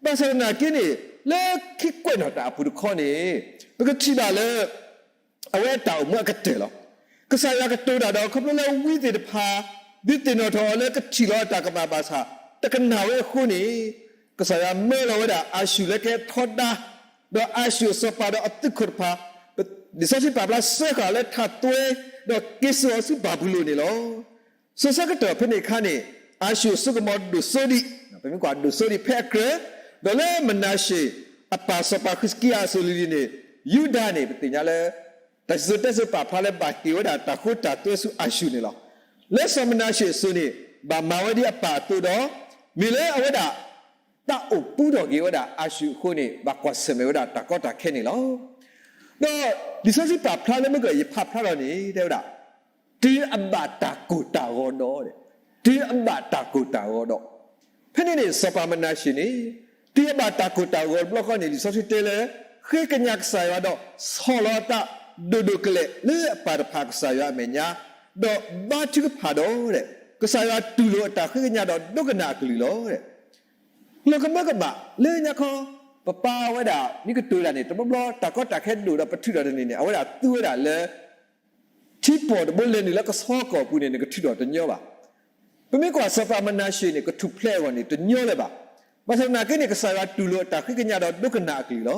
ဘၣ်ဆၣ်သနာ်က့န့ၣ် လၢခံကွဲးနီၣ်တၢ်အပူၤတခီန့ၣ် ပကထံၣ်ဘၣ်လၢ အဝဲအတၢ်အိၣ်မူအကတၢၢ်လီၤ. ကစၢ်ယွၤကတိၤတၢ်ဒီး ခီဖျိလၢဝံသ့ၣ်တဖၣ် ဒုးသ့ၣ်နီၣ်ထီၣ်အီၤလၢကထံၣ်လီၤအတၢ်ကမၣ်ဘၣ်ဆၣ် တကနၣ်ဝဲအဃိန့ၣ် ကစၢ်ယွၤမၢလီၤဝဲဒၣ်အၤၡူၢ်လၢကဟဲထီဒါ ဒီးအၤၡူၢ်အစီၤပၤဒီးအသုးခိၣ်တဖၣ် လံာ်စီဆှံပာ်ဖျါစၢဃာ်လၢထးသွဲ ဒီးက့ၤစိာ်အီၤဆူဘၤဘူလိၣ်န့ၣ်လီၤ. စိၤဆၢကတီၢ်ဖဲန့ၣ်အခါန့ၣ် အၤၡူၢ်အစိကမီၤဒိၣ်စိဒံး, ပမ့ၢ်ကွၢ်ဒိၣ်စိဒံးဖဲအကြၢး, ဒီးလၢမနၤၡ့ၣ်အပၢ်စီၤပၤဃံးစကံယၤအစိၤလံၤလံၤန့ၣ် ယူဒၤန့ၣ် ပသ့ၣ်ညါလၢ တၢ်စံၣ်စိၤတဲစိၤပာ်ဖျါလၢဘၣ်ဟ့ၣ်ဝဲဒၣ်တၢ်ဃိတၢ်သွဲဆူအၤၡူၢ်န့ၣ်လီၤ. လၢစီၤမနၤၡ့ၣ်အစိၤန့ၣ် ဘၣ်မၤဝဲဒ်အပၢ်အသိးဒီး မ့ၢ်လၢအဝဲဒၣ် သးအိၣ်ပူထီၣ်က့ၤဝဲဒၣ်အၤၡူၢ်အဃိန့ၣ် ဘၣ်ကွၢ်ဆၢၣ်မဲာ်ဝဲဒၣ်တၢ်ကီတၢ်ခဲန့ၣ်လီၤ. ဒီးလံာ်စီဆှံပာ်ဖျါလၢမုၢ်ကၢၢ်ယဖးဖျါထီၣ်န့ၣ် တဲဝဲဒၣ် တုၤအဘၣ်တၢ်ကိၢ်တၢ်ဂီၤဒီး, တုၤအဘၣ်တၢ်ကိၢ်တၢ်ဂီၤဒီး, ဖဲန့ၣ်န့ၣ် စီၤပၤမနၤၡ့ၣ်န့ၣ် တုၤအဘၣ်တၢ်ကိၢ်တၢ်ဂီၤတဘျီဃီန့ၣ် လံာ်စီဆှံတဲလၢ ဃ့ကညးကစၢ်ယွၤဒီးဆီၣ်လီၤအသးဒိၣ်ဒိၣ်ကလဲာ်လၢအပၢ်တဖၣ်ကစၢ်ယွၤအမဲာ်ညါ, ဒီးဘါထုကဖၣ်ဒီး ကစၢ်ယွၤတူၢ်လိာ်အတၢ်ဃ့ကညးဒီးဒိကနၣ်အကလုၢ်လီၤ. လီၤကမၢကမၣ်လၢညါခီ ပပၢ်ဝဲဒၣ် မ့ၢ်ကတိၤဒၣ်န့ၣ် တဘျီဘျီတၢ်ကီတၢ်ခဲဒိၣ်ဒီးပထုးထီၣ်တန့ၢ်န့ၣ် အဝဲဒၣ်သူဝဲဒၣ်လၢ ထံပီၢ်တဘိလဲၤနုာ်လၢကဆီကီၢ်ပူၤန့ၣ် နကထုးထီၣ်တညီဘၣ်. ပမ့ၢ်ကွၢ်စီၤပၤမနၤၡ့န့ၣ် ကထူၣ်ဖျဲးအဂီၢ်န့ၣ် တညီလၢၤဘၣ်. ဘၣ်ဆၣ်သနာ်က့န့ၣ် ကစၢ်ယွၤတူၢ်လိာ်အတၢ်ဃ့ကညးဒီးဒိကနၣ်အကလုၢ်လီၤ.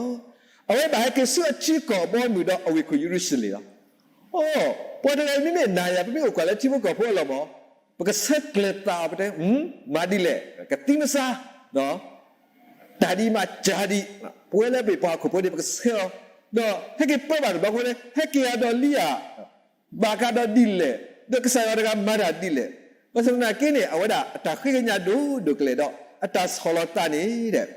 အဝဲဘၣ်ဟဲက့ၤဆူအထံကီၢ်အဘီအမုၢ်ဒီးအဝ့ၢ်ခိၣ်ယရူၤၡလ့ၣ်လီၤ. အိ, ပှၤတဂၤအံၤမ့မ့ၢ်နၤယၤ ပမ့ၢ်အိၣ်ကွၢ်လၢထံဖိကီၢ်ဖိအလီၢ်မး ပကဆဲးကျၢၤသးအီၤ ပတဲ မၤဒ်လဲၣ် ကသံမဆါ တၢ်ဒ်မးကၢ်ဒ်, ပဝဲလၢပပှၤဟီၣ်ခိၣ်ဖိန့ၣ် ပကဆဲးအီၤ, ဒီးဟဲက့ၤပၢဘၣ်တဘျီဃီန့ၣ် ဟဲက့ၤအီၤဒီးလံဧါ, ဘၣ်ကဒီးဒ်လဲၣ်, ဒီးကစၢ်ယွၤတဂၤမၤတၢ်ဒ်လဲၣ်. ဘၣ်ဆၣ်သနာ်က့န့ၣ် အဝဲဒၣ်အတၢ်ဃ့ကညးဒိၣ်ဒိၣ်ကလဲာ်ဒီး အတၢ်ဆီၣ်လီၤသးန့ၣ်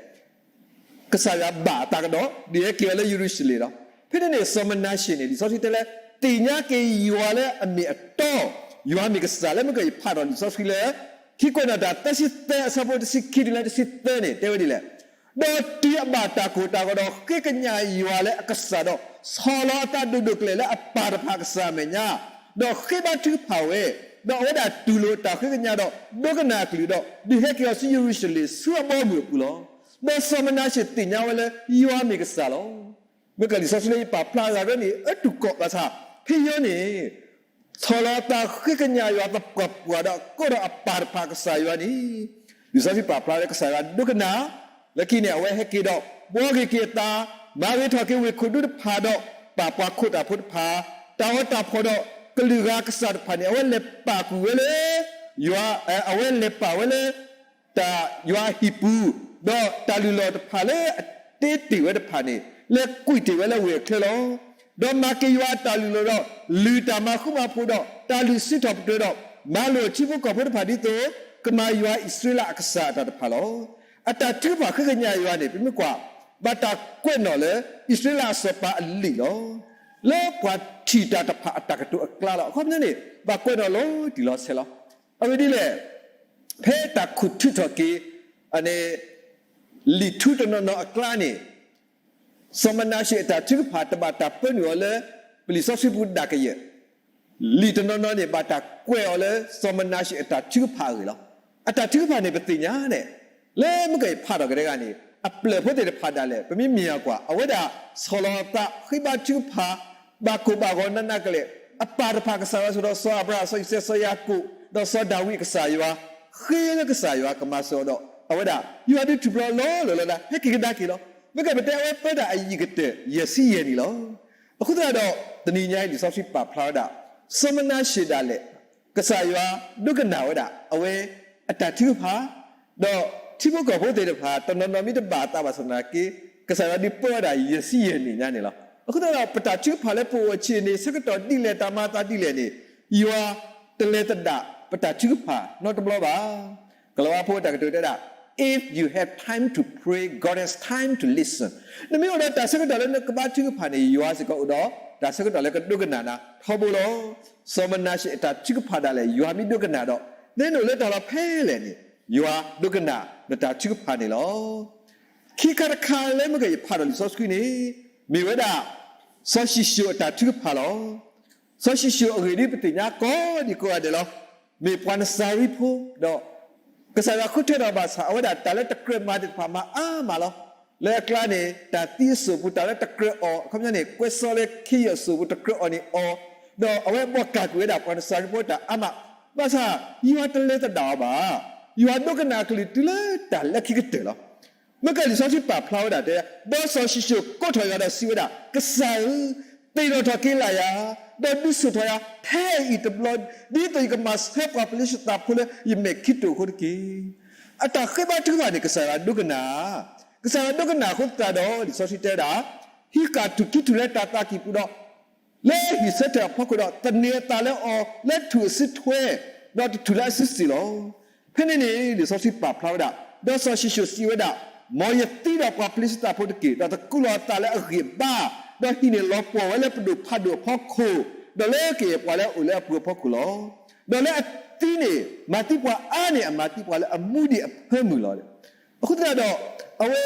ကစၢ်ယွၤဘၣ်အသးကဒီး ဒုးဟဲက့ၤအီၤလၢယရူၤၡလ့ၣ်လီၤ. ဖဲန့ၣ်န့ၣ် စီၤမနၤၡ့န့ၣ် လံာ်စီဆှံတဲလၢ သ့ၣ်ညါက့ၤယွၤလၢအမ့ၢ်အတီ, ယွၤမ့ၢ်ကစၢ်လၢမ့ၢ်ကယဖးထီၣ်လံာ်စီဆှံလၢ ခံကွဲးနီၣ်တၢ်သၢဆံသၢအဆၢဖိတဆံခံတုၤလၢတဆံသၢန့ၣ် တဲဝဲဒ်လဲၣ်, ဒီးတုၤအဘၣ်တၢ်ကိၢ်တၢ်ဂီၤဒီးဃ့ကညးယွၤလၢအကစၢ်ဒီး ဆီၣ်လီၤအသးဒိၣ်ဒိၣ်ကလဲာ်လၢအပၢ်တဖၣ်ကစၢ်အမဲာ်ညါ, ဒီးဃ့ဘါထုကဖၣ်ဝဲ, ဒီးအဝဲဒၣ်တူၢ်လိာ်တၢ်ဃ့ကညးဒီး ဒိကနၣ်အကလုၢ်ဒီး ဒုးဟဲက့ၤအီၤဆူယရူၤၡလ့ၣ်ဆူအဘီအမုၢ်အပူၤလီၤ. ဒီးစီၤမနၤၡ့သ့ၣ်ညါဝဲလၢယွၤမ့ၢ်ကစၢ်လီၤ. မ့ၢ်ကလံာ်စီဆှံလၢယပာ်ဖျါအဂၤန့ၣ် အတူၢ်ကိးဘၣ်ဆၣ် ဖဲယိၤန့ၣ် ဆီၣ်လီၤအသးဃ့ကညးယွၤသပှၢ်ပှၢ်ဒီးကိးထီၣ်အပၢ်တဖၣ်ကစၢ်ယွၤန့ၣ် လံာ်စီဆှံပာ်ဖျါလၢကစၢ်ယွၤဒိကနၣ်, လၢခံန့ၣ် အဝဲဟဲက့ၤဒီး ဘှီက့ၤက့ၤအသး, မၤဂ့ၤထီၣ်က့ၤဝ့ၢ်ခိၣ်ဒူတဖၣ်ဒီး ပာ်ပှၤခိးတၢ်ဖိတဖၣ်, တၢ်အီၣ်တၢ်ဖှီၣ်ဒီးကလုာ်ဂၤကစၢ်တဖၣ်န့ၣ် အဝဲလဲၤပာ်ကွံာ်ဝဲလၢ ယွၤ, အဝဲလဲၤပာ်ဝဲလၢ တၢ်ယွၤအဟံၣ်ပူၤ, ဒီးတၢ်လုၢ်လီၢ်တဖၣ်လၢအတ့တ့ၢ်ဝဲတဖၣ်န့ၣ် လဲၤကွံာ်တ့ၢ်ဝဲလၢဝ့ၢ်အချၢလီၤ. ဒီးမၤက့ၤယွၤအတၢ်လုၢ်လီၢ်ဒီး လုၢ်တၢ်မၤဃူမၤဖိးဒီး တၢ်လုၢ်စံးထီၣ်ပတြၢၤဒီး မၤလိာ်ထံဖိကီၢ်ဖိတဖၣ်ဒ်သိး ကမၤယွၤအံၣ်စရ့လးအကစၢ်အတၢ်တဖၣ်လီၤ. အတၢ်ထုကဖၣ်ဃ့ကညးယွၤန့ၣ် ပမ့ၢ်ကွၢ် ဘၣ်တၢ်ကွဲးနီၣ်လၢ အံၣ်စရ့လးအစီၤပၤအလံာ်လီၤ. လၢပှၤထံၣ်တၢ်တဖၣ်အတၢ်ကတိၤအကျါလီၤ. အခီပညီန့ၣ် ဘၣ်ကွဲးနီၣ်လီၤတံၢ်လီၤဆဲးလီၤ. အဂ့ၢ်ဒ်လဲၣ်, ဖဲတၢ်ခူၣ်ထုးထီၣ်က့ၤ လံာ်ထူတနီၤနီၤအကျါန့ၣ် စီၤမနၤၡ့အတၢ်ထုကဖၣ်တဘၣ်တၢ်ပၢနုာ်အီၤလၢ ပလံာ်စီဆှံပူၤဒၣ်ကယဲၢ်, လံာ်တနီၤနီၤန့ၣ် ဘၣ်တၢ်ကွဲးအီၤလၢ စီၤမနၤၡ့အတၢ်ထုကဖၣ်အဂ့ၢ်လီၤ. အတၢ်ထုကဖၣ်န့ၣ် ပသ့ၣ်ညါန့ၣ် လၢမ့ၢ်ကယဖးထီၣ်က့ၤတဂၤန့ၣ် အပျဲၢ်ဖိသ့ၣ်တဖၣ်ဒၣ်လဲာ် ပမ့ၢ်မ့ၢ်အကွၢ် အဝဲဒၣ်ဆီၣ်လီၤအသး ဃ့ဘါထုကဖၣ် ဘၣ်ကိၢ်ဘၣ်ဂီၤနးနးကလဲာ် အပၢ်တဖၣ်ကစၢ်ယွၤစ့ၢ်ကီး စီၤအၤဘြၤဟၣ် စီၤအံၤစဲး စီၤယၤကိာ် ဒီးစီၤဒၤဝံးအကစၢ်ယွၤ ဃ့လၢကစၢ်ယွၤကမၤစၢၤအီၤဒီး အဝဲဒၣ် ယွၤဒုးထူၣ်ဖျဲးလီၤလီၤလီၤလၢ ဟဲက့ၤကဒါက့ၤလီၤ. မ့ၢ်ကပတဲအဝဲပၢတၢ်အယံာ်ကတၢၢ် ယဲၢ်ဆံယဲၢ်နံၣ်လီၤ. အဃိသတးဒီး တနံၤညါအံၤ လံာ်စီဆှံပာ်ဖျါဝဲဒၣ် စီၤမနၤၡ့ဒၣ်လဲာ် ကစၢ်ယွၤဒိကနၣ်ဝဲဒၣ် အဝဲအတၢ်ထုကဖၣ် ဒီးထံဖိကီၢ်ဖိသ့ၣ်တဖၣ် တနီၤနီၤမ့ၢ်တဘၣ်အသးဘၣ်ဆၣ်သနာ်က့ ကစၢ်ယွၤဒုးပၢဝဲဒၣ်ယဲၢ်ဆံယဲၢ်နံၣ်ညါန့ၣ်လီၤ. အဃိသတးဒီး ပတၢ်ထုကဖၣ်လၢပအိၣ်အဆံးန့ၣ် ဆၢကတီၢ်ဒ်လဲၣ် တၢ်မၤအသးဒ်လဲၣ်န့ၣ် ယွၤတလဲၤသဒၣ်ပတၢ်ထုကဖၣ်နီတဘျီဘၣ်. ကလၤဝါဖိအတၢ်ကတိၤတဲဒၣ် If you have time to pray, God has time to listen. နမ့ၢ်အိၣ်ဒီးတၢ်ဆၢကတီၢ်လၢနကဘါထုကဖၣ်န့ၣ် ယွၤစ့ၢ်ကီးအိၣ်ဒီးတၢ်ဆၢကတီၢ်လၢကဒိကနၣ်နၤထီဘိလီၤ. စီၤမနၤၡ့အတၢ်ထုကဖၣ်ဒၣ်လဲာ် ယွၤမ့ၢ်ဒိကနၣ်ဒီး နဟဲနုာ်လၢတၢ်လီၢ်ဖဲလဲၣ်န့ၣ် ယွၤဒိကနၣ်နတၢ်ထုကဖၣ်န့ၣ်လီၤ. ခံခါတခါလၢမ့ၢ်ကယဖးဒီးလံာ်စီဆှံန့ၣ် မ့ၢ်ဝဲဒၣ် စီၤၡံၣ်ၡိၣ်အတၢ်ထုကဖၣ်လီၤ. စီၤၡံၣ်ၡိၣ်အဂ့ၢ်ဒ်ပသ့ၣ်ညါကိးဒံးကိးဂၤဒဲးလီၤ. မ့ၢ်ပှၤနစၤရံဖိဒီး ကစၢ်ယွၤဃုထၢထီၣ်ဘၣ်ဆၣ် အဝဲဒၣ်တၢ်လၢတကြၢးမၤသ့ၣ်တဖၣ်မၤအါမးလီၤ. လၢအကျါန့ၣ် တၢ်သံအစိၣ်ပူၤ တၢ်လၢတကြၢးအီၣ် အခီပညီန့ၣ် ကွဲးစီလၢခ့ယုၢ်အစိၣ်ပူၤတကြၢးအီၣ်န့ၣ်အီၤ, ဒီးအဝဲဘီၣ်ကၢ်ကွံာ်ဝဲဒၣ်ပှၤနစၤရံဖိတၢ်အါမး, ဘၣ်ဆၣ် ယွၤတလဲၤသဒၣ်အီၤဘၣ်. ယွၤဒိကနၣ်အကလုၢ်တုၤလၢတၢ်လၢခံကတၢၢ်လီၤ. မ့ၢ်ကလံာ်စီဆှံပာ်ဖျါဝဲဒၣ်တဲ, ဒီးစီၤၡံၣ်ၡိၣ်ကိးထီၣ်ယွၤဒီးစံးဝဲဒၣ်, ကစၢ်ဧၢ, သ့ၣ်နီၣ်ထီၣ်က့ၤလၢ်ယၤ, ဒီးဒုးဆူၣ်ထီၣ်ယၤထဲအံၤတဘျီ, ဒ်သိးယကမၤဆၢပှၤဖလ့ၡသးဖိလၢယမဲာ်ခံတိာ်အဃိတက့ၢ်. အတၢ်ဃ့ဘါထုကဖၣ်န့ၣ် ကစၢ်ယွၤဒိကနၣ်, ကစၢ်ယွၤဒိကနၣ်အဃိသတးဒီး လံာ်စီဆှံတဲဝဲဒၣ်, ဟံးဃာ်ထူၣ်ကံထူၣ်လၢတၢ်သးကံၢ်ပူၤဒီး လၢဟံၣ်ဆၢထၢၣ်အဖီခိၣ်ဒီး သန့ၤအသးလၢအီၤလၢထူၣ်အစုထွဲ, ဒီးတထူၣ်လၢအစုစ့ၢ်လီၤ. ဖဲန့ၣ်န့ၣ် လံာ်စီဆှံပာ်ဖျါဝဲဒၣ်, ဒီးစီၤၡံၣ်ၡိၣ်စံးဝဲဒၣ်, မ်ယသံဒီးပှၤဖလ့ၡသးဖိတက့ၢ်, ဒီးသကူးလီၤအသးလၢအဂံၢ်အဘါ, ဒီးဟံးန့ၢ်လီၤပှီၢ်ဝဲလၢပဒိၣ်ဖးဒိၣ်အဖီခိၣ်, ဒီးလၢကယဲၢ်ပှၤလၢအအိၣ်လၢအပူၤအဖီခိၣ်လီၤ. ဒီးလၢအသံန့ၣ် မၤသံပှၤအါန့ၢ်အမၤသံပှၤလၢအမူဒံးအဖၢမုၢ်လီၤ. အဃိသတးဒီး အဝဲ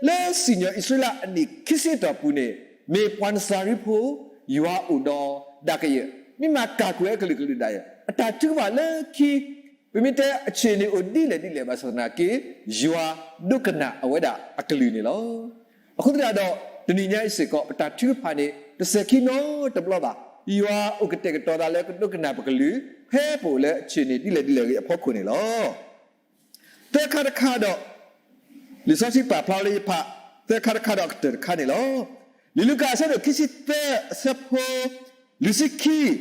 လၢစံၣ်ညီၣ်အံၣ်စရ့လးအနံၣ်ခံဆံအတီၢ်ပူၤန့ၣ် မ့ၢ်ပှၤနစၤရ့ဖိ ယွၤအိၣ်ဒီးဒၣ်ကယဲၢ်, မ့ၢ်မၤကၢ်ကွံာ်အကလုာ်ကလုာ်ဒၣ်ယဲၢ်, အတၢ်ထုကဖၣ်လၢခံ ပမ့ၢ်တဲအဆ့ၣ်န့ၣ်အိၣ်ဒ်လဲၣ်ဒ်လဲၣ်ဘၣ်ဆၣ်သနာ်က့ ယွၤဒိကနၣ်အဝဲဒၣ်အကလုၢ်န့ၣ်လီၤ. အဃိသတးဒီး တနံၤညါအံၤစ့ၢ်ကီး ပတၢ်ထုကဖၣ်န့ၣ် တစဲၤခံနီတဘျီဘၣ်. ယွၤအိၣ်ကတဲာ်ကတီၤသးလၢကဒိကနၣ်ပကလုၢ် ဖဲပအိၣ်လၢအဆ့ၣ်န့ၣ်ဒ်လဲၣ်ဒ်လဲၣ်ဂ့ၤအဖီခိၣ်န့ၣ်လီၤ. သၢခါတခါဒီး လံာ်စီဆှံပာ်ဖျါလၢယဖး သၢခါတခါဒီးအကတၢၢ်တခါန့ၣ်လီၤ. လံာ်လူၤကၣ်အဆၢဒိၣ်ခံဆံသၢအဆၢဖိ လွံၢ်ဆံခံ, ဒီး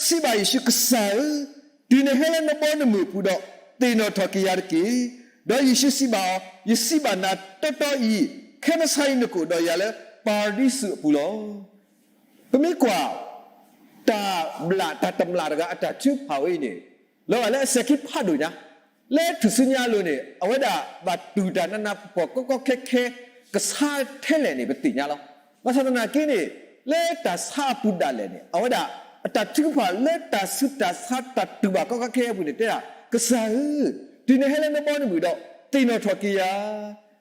စံးဘၣ်ယ့ၣ်ၡူးကစၢ်ဧၢ, တုၤနဟဲလၢနဘီနမုၢ်အပူၤဒီး သ့ၣ်နီၣ်ထီၣ်က့ၤယၤတက့ၢ်. ဒီးယ့ၣ်ၡူးစံးဘၣ်အီၤ, ယစံးဘၣ်နၤတီတီအံၤ, ခဲမုၢ်ဆါအံၤနကအိၣ်ဒီးယၤလၢ ပၤရဒံစူၤအပူၤလီၤ. ပမ့ၢ်ကွၢ် တၢ်ဘျးတၢ်တမျၢ်တဂၤအတၢ်ထုကဖၣ်ဝဲအံၤန့ၣ် လီၤဂာ်လၢအစဲၤခံဖးဒိၣ်ညါ, လၢထူၣ်စုညါအလိၤန့ၣ် အဝဲဒၣ်ဘၣ်တူၢ်တၢ်နးနးဖှီၣ်ဖှီၣ်ကီကီခဲခဲ ကဆါထဲလဲၣ်န့ၣ် ပသ့ၣ်ညါလီၤ. ဘၣ်ဆၣ်သနာ်က့န့ၣ် လၢတၢ်ဆါအပူၤဒၣ်လဲာ်န့ၣ် အဝဲဒၣ်အတၢ်ထုကဖၣ်လၢတၢ်ဆူးတၢ်ဆါတၢ်တူၢ်ဘၣ်ကီကီခဲခဲအပူၤန့ၣ် တဲဒၣ် ကစၢ်ဧၢ, တုၤနဟဲလၢနဘီနမုၢ်ဒီး သ့ၣ်နီၣ်ထီၣ်က့ၤယၤ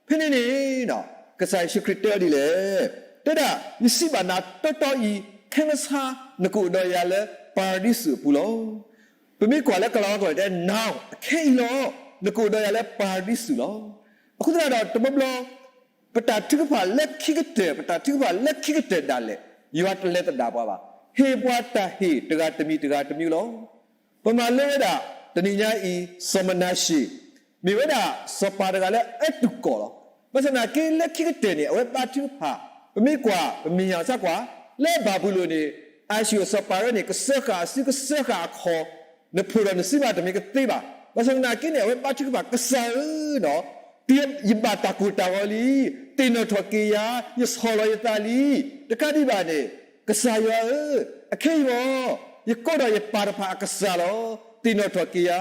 ဖဲန့ၣ်န့ၣ် ကစၢ်ယ့ၣ်ၡူးခရံာ်တဲအီၤဒ်လဲၣ်, တဲဒၣ် ယစံးဘၣ်နၤတီတီအံၤ, ခဲမုၢ်ဆါ နကအိၣ်ဒီးယၤလၢပၤရဒံစူၤအပူၤလီၤ. ပမ့ၢ်ကွၢ်လၢကလၤဝါကျိာ်တဲ now ခဲအံၤလီၤ, နကအိၣ်ဒီးယၤလၢပၤရဒံစူၤလီၤ. အဃိသတးဒီးတဘျီဘျီ ပတၢ်ထုကဖၣ်လၢခံကတၢၢ်, ပတၢ်ထုကဖၣ်လၢခံကတၢၢ်ဒၣ်လဲာ် ယွၤတလဲၤသဒၣ်ပှၤဘၣ်. ဟ့ၣ်ပှၤတၢ်ဟ့ၣ်တဂၤတမံၤတဂၤတမံၤလီၤ. ပမၤလိဝဲဒၣ် တနံၤညါအံၤ စီၤမနၤၡ့ၣ် မ့ၢ်ဝဲဒၣ်စီၤပၤတဂၤလၢအအၢတုၤကီၢ်လီၤ. ဘၣ်ဆၣ်သနာ်က့လၢခံကတၢၢ်န့ၣ် အဝဲဘါထုကဖၣ်, ပမ့ၢ်ကွၢ် ပမ့ၢ်ယၤစၢ်ကွၢ် လၢဘၤဘူလိၣ်န့ၣ် အၤၡူၣ်အစီၤပၤရဲန့ၣ် ကစၢဃာ်အစုကစၢဃာ်အခီၣ်, နဖိၣ်ဒီးနစုဘၣ်တမ့ၢ်ကသ့ဘၣ်. ဘၣ်ဆၣ်သနာ်က့န့ၣ် အဝဲဘါထုကဖၣ် ကစၢ်ဧၢနီၤ, ယဘၣ်တၢ်ကိၢ်တၢ်ဂီၤလံ, သ့ၣ်နီၣ်ထီၣ်က့ၤယၤ, ယဆီၣ်လီၤယသးလံ. တကးဒံးဘၣ်န့ၣ် ကစၢ်ယွၤဧၢ, အခဲအံၤမ့ၢ် ယကိးဒီးယပၢ်တဖၣ်အကစၢ်လီၤ. သ့ၣ်နီၣ်ထီၣ်က့ၤယၤ.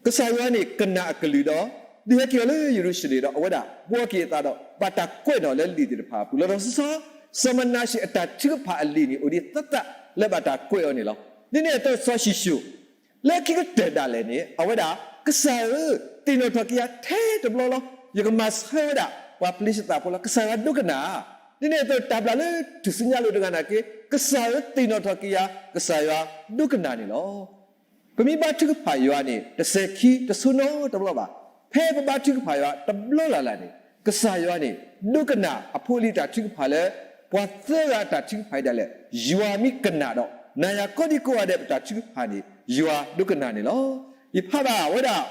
ကစၢ်ယွၤန့ၣ်ကနၣ်အကလုၢ်ဒီး ဒုးဟဲက့ၤအီၤလၢယရူၤၡလ့ၣ်ဒီး အဝဲဒၣ်ဘှီက့ၤအသးဒီး ဘၣ်တၢ်ကွဲးနီၣ်လၢလံာ်သ့ၣ်တဖၣ်အပူၤလီၤ. ဒီးစီၤ စီၤမနၤၡ့ၣ်အတၢ်ထုကဖၣ်အလံာ်န့ၣ် အိၣ်ဒံးသၢသၢလၢဘၣ်တၢ်ကွဲးအီၤန့ၣ်လီၤ. ဒ်န့ၣ်အသိးစီၤၡံၣ်ၡိၣ် လၢခံကတၢၢ်ဒၣ်လဲာ်န့ၣ် အဝဲဒၣ် ကစၢ်ဧၢ, သ့ၣ်နီၣ်ထီၣ်က့ၤယၤထဲတဘျီလီၤ. ယကမၤဆၢဝဲဒၣ် ပှၤပလ့းၡသးဖိလီၤ. ကစၢ်ယွၤဒိကနၣ်. ဒ်န့ၣ်အသိးတၢ်ဘျးလၢထူၣ်စုညါလိၤတဂၤနာ်က့ ကစၢ်ဧၢ, သ့ၣ်နီၣ်ထီၣ်က့ၤယၤ, ကစၢ်ယွၤဒိကနၣ်န့ၣ်လီၤ. ပမ့ၢ်ဘါထုကဖၣ်ယွၤန့ၣ် တစဲၤခံတဆိနီတဘျီဘၣ်. ဖဲပဘါထုကဖၣ်ယွၤတဘျီလၢ်လၢ်န့ၣ် ကစၢ်ယွၤန့ၣ် ဒိကနၣ်အဖိအလံၤတၢ်ထုကဖၣ်လၢ ပှၤသၢဂၤအတၢ်ထုကဖၣ်အံၤဒၣ်လဲာ် ယွၤမ့ၢ်ကနၣ်ဒီး နၤယၤကိးဒံကိးဂၤဒဲးပတၢ်ထုကဖၣ်န့ၣ် ယွၤဒိကနၣ်န့ၣ်လီၤ. ယဖးဘၣ်ဝဲဒၣ်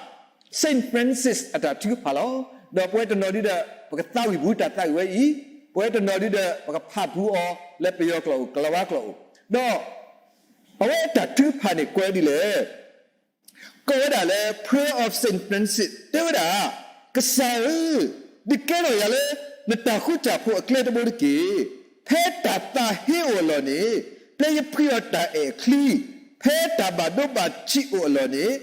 Saint Francis အတၢ်ထုကဖၣ်လီၤ. ဒီးပဝဲတနီၤဒုဒီး ပကသးဝံၣ်ပူၤတၢ်သးဝံၣ်ဝဲအံၤ, ပဝဲတနီၤဒုဒီး ပကဖးပူၤအီၤလၢပယီၤကျိာ်အိၣ် ကလၤဝါကျိာ်အိၣ်, ဒီး အဝဲအတၢ်ထုကဖၣ်န့ၣ်ကွဲးဒ်လဲၣ်. ကိးဝဲဒၣ်လၢ Prayer of Saint Francis တဲဝဲဒၣ်, ကစၢ်ဧၢ, ဒုးကဲထီၣ်ယၤလၢ နတၢ်ဃူတၢ်ဖိးအကျဲတဘိတက့ၢ်. ဖဲတၢ်သးဟ့အိၣ်အလီၢ်န့ၣ် ပျဲယဖှံအီၤတၢ်အဲၣ်အချံ, ဖဲတၢ်ဘၣ်ဒိဘၣ်ထံးအိၣ်အလီၢ်န့ၣ်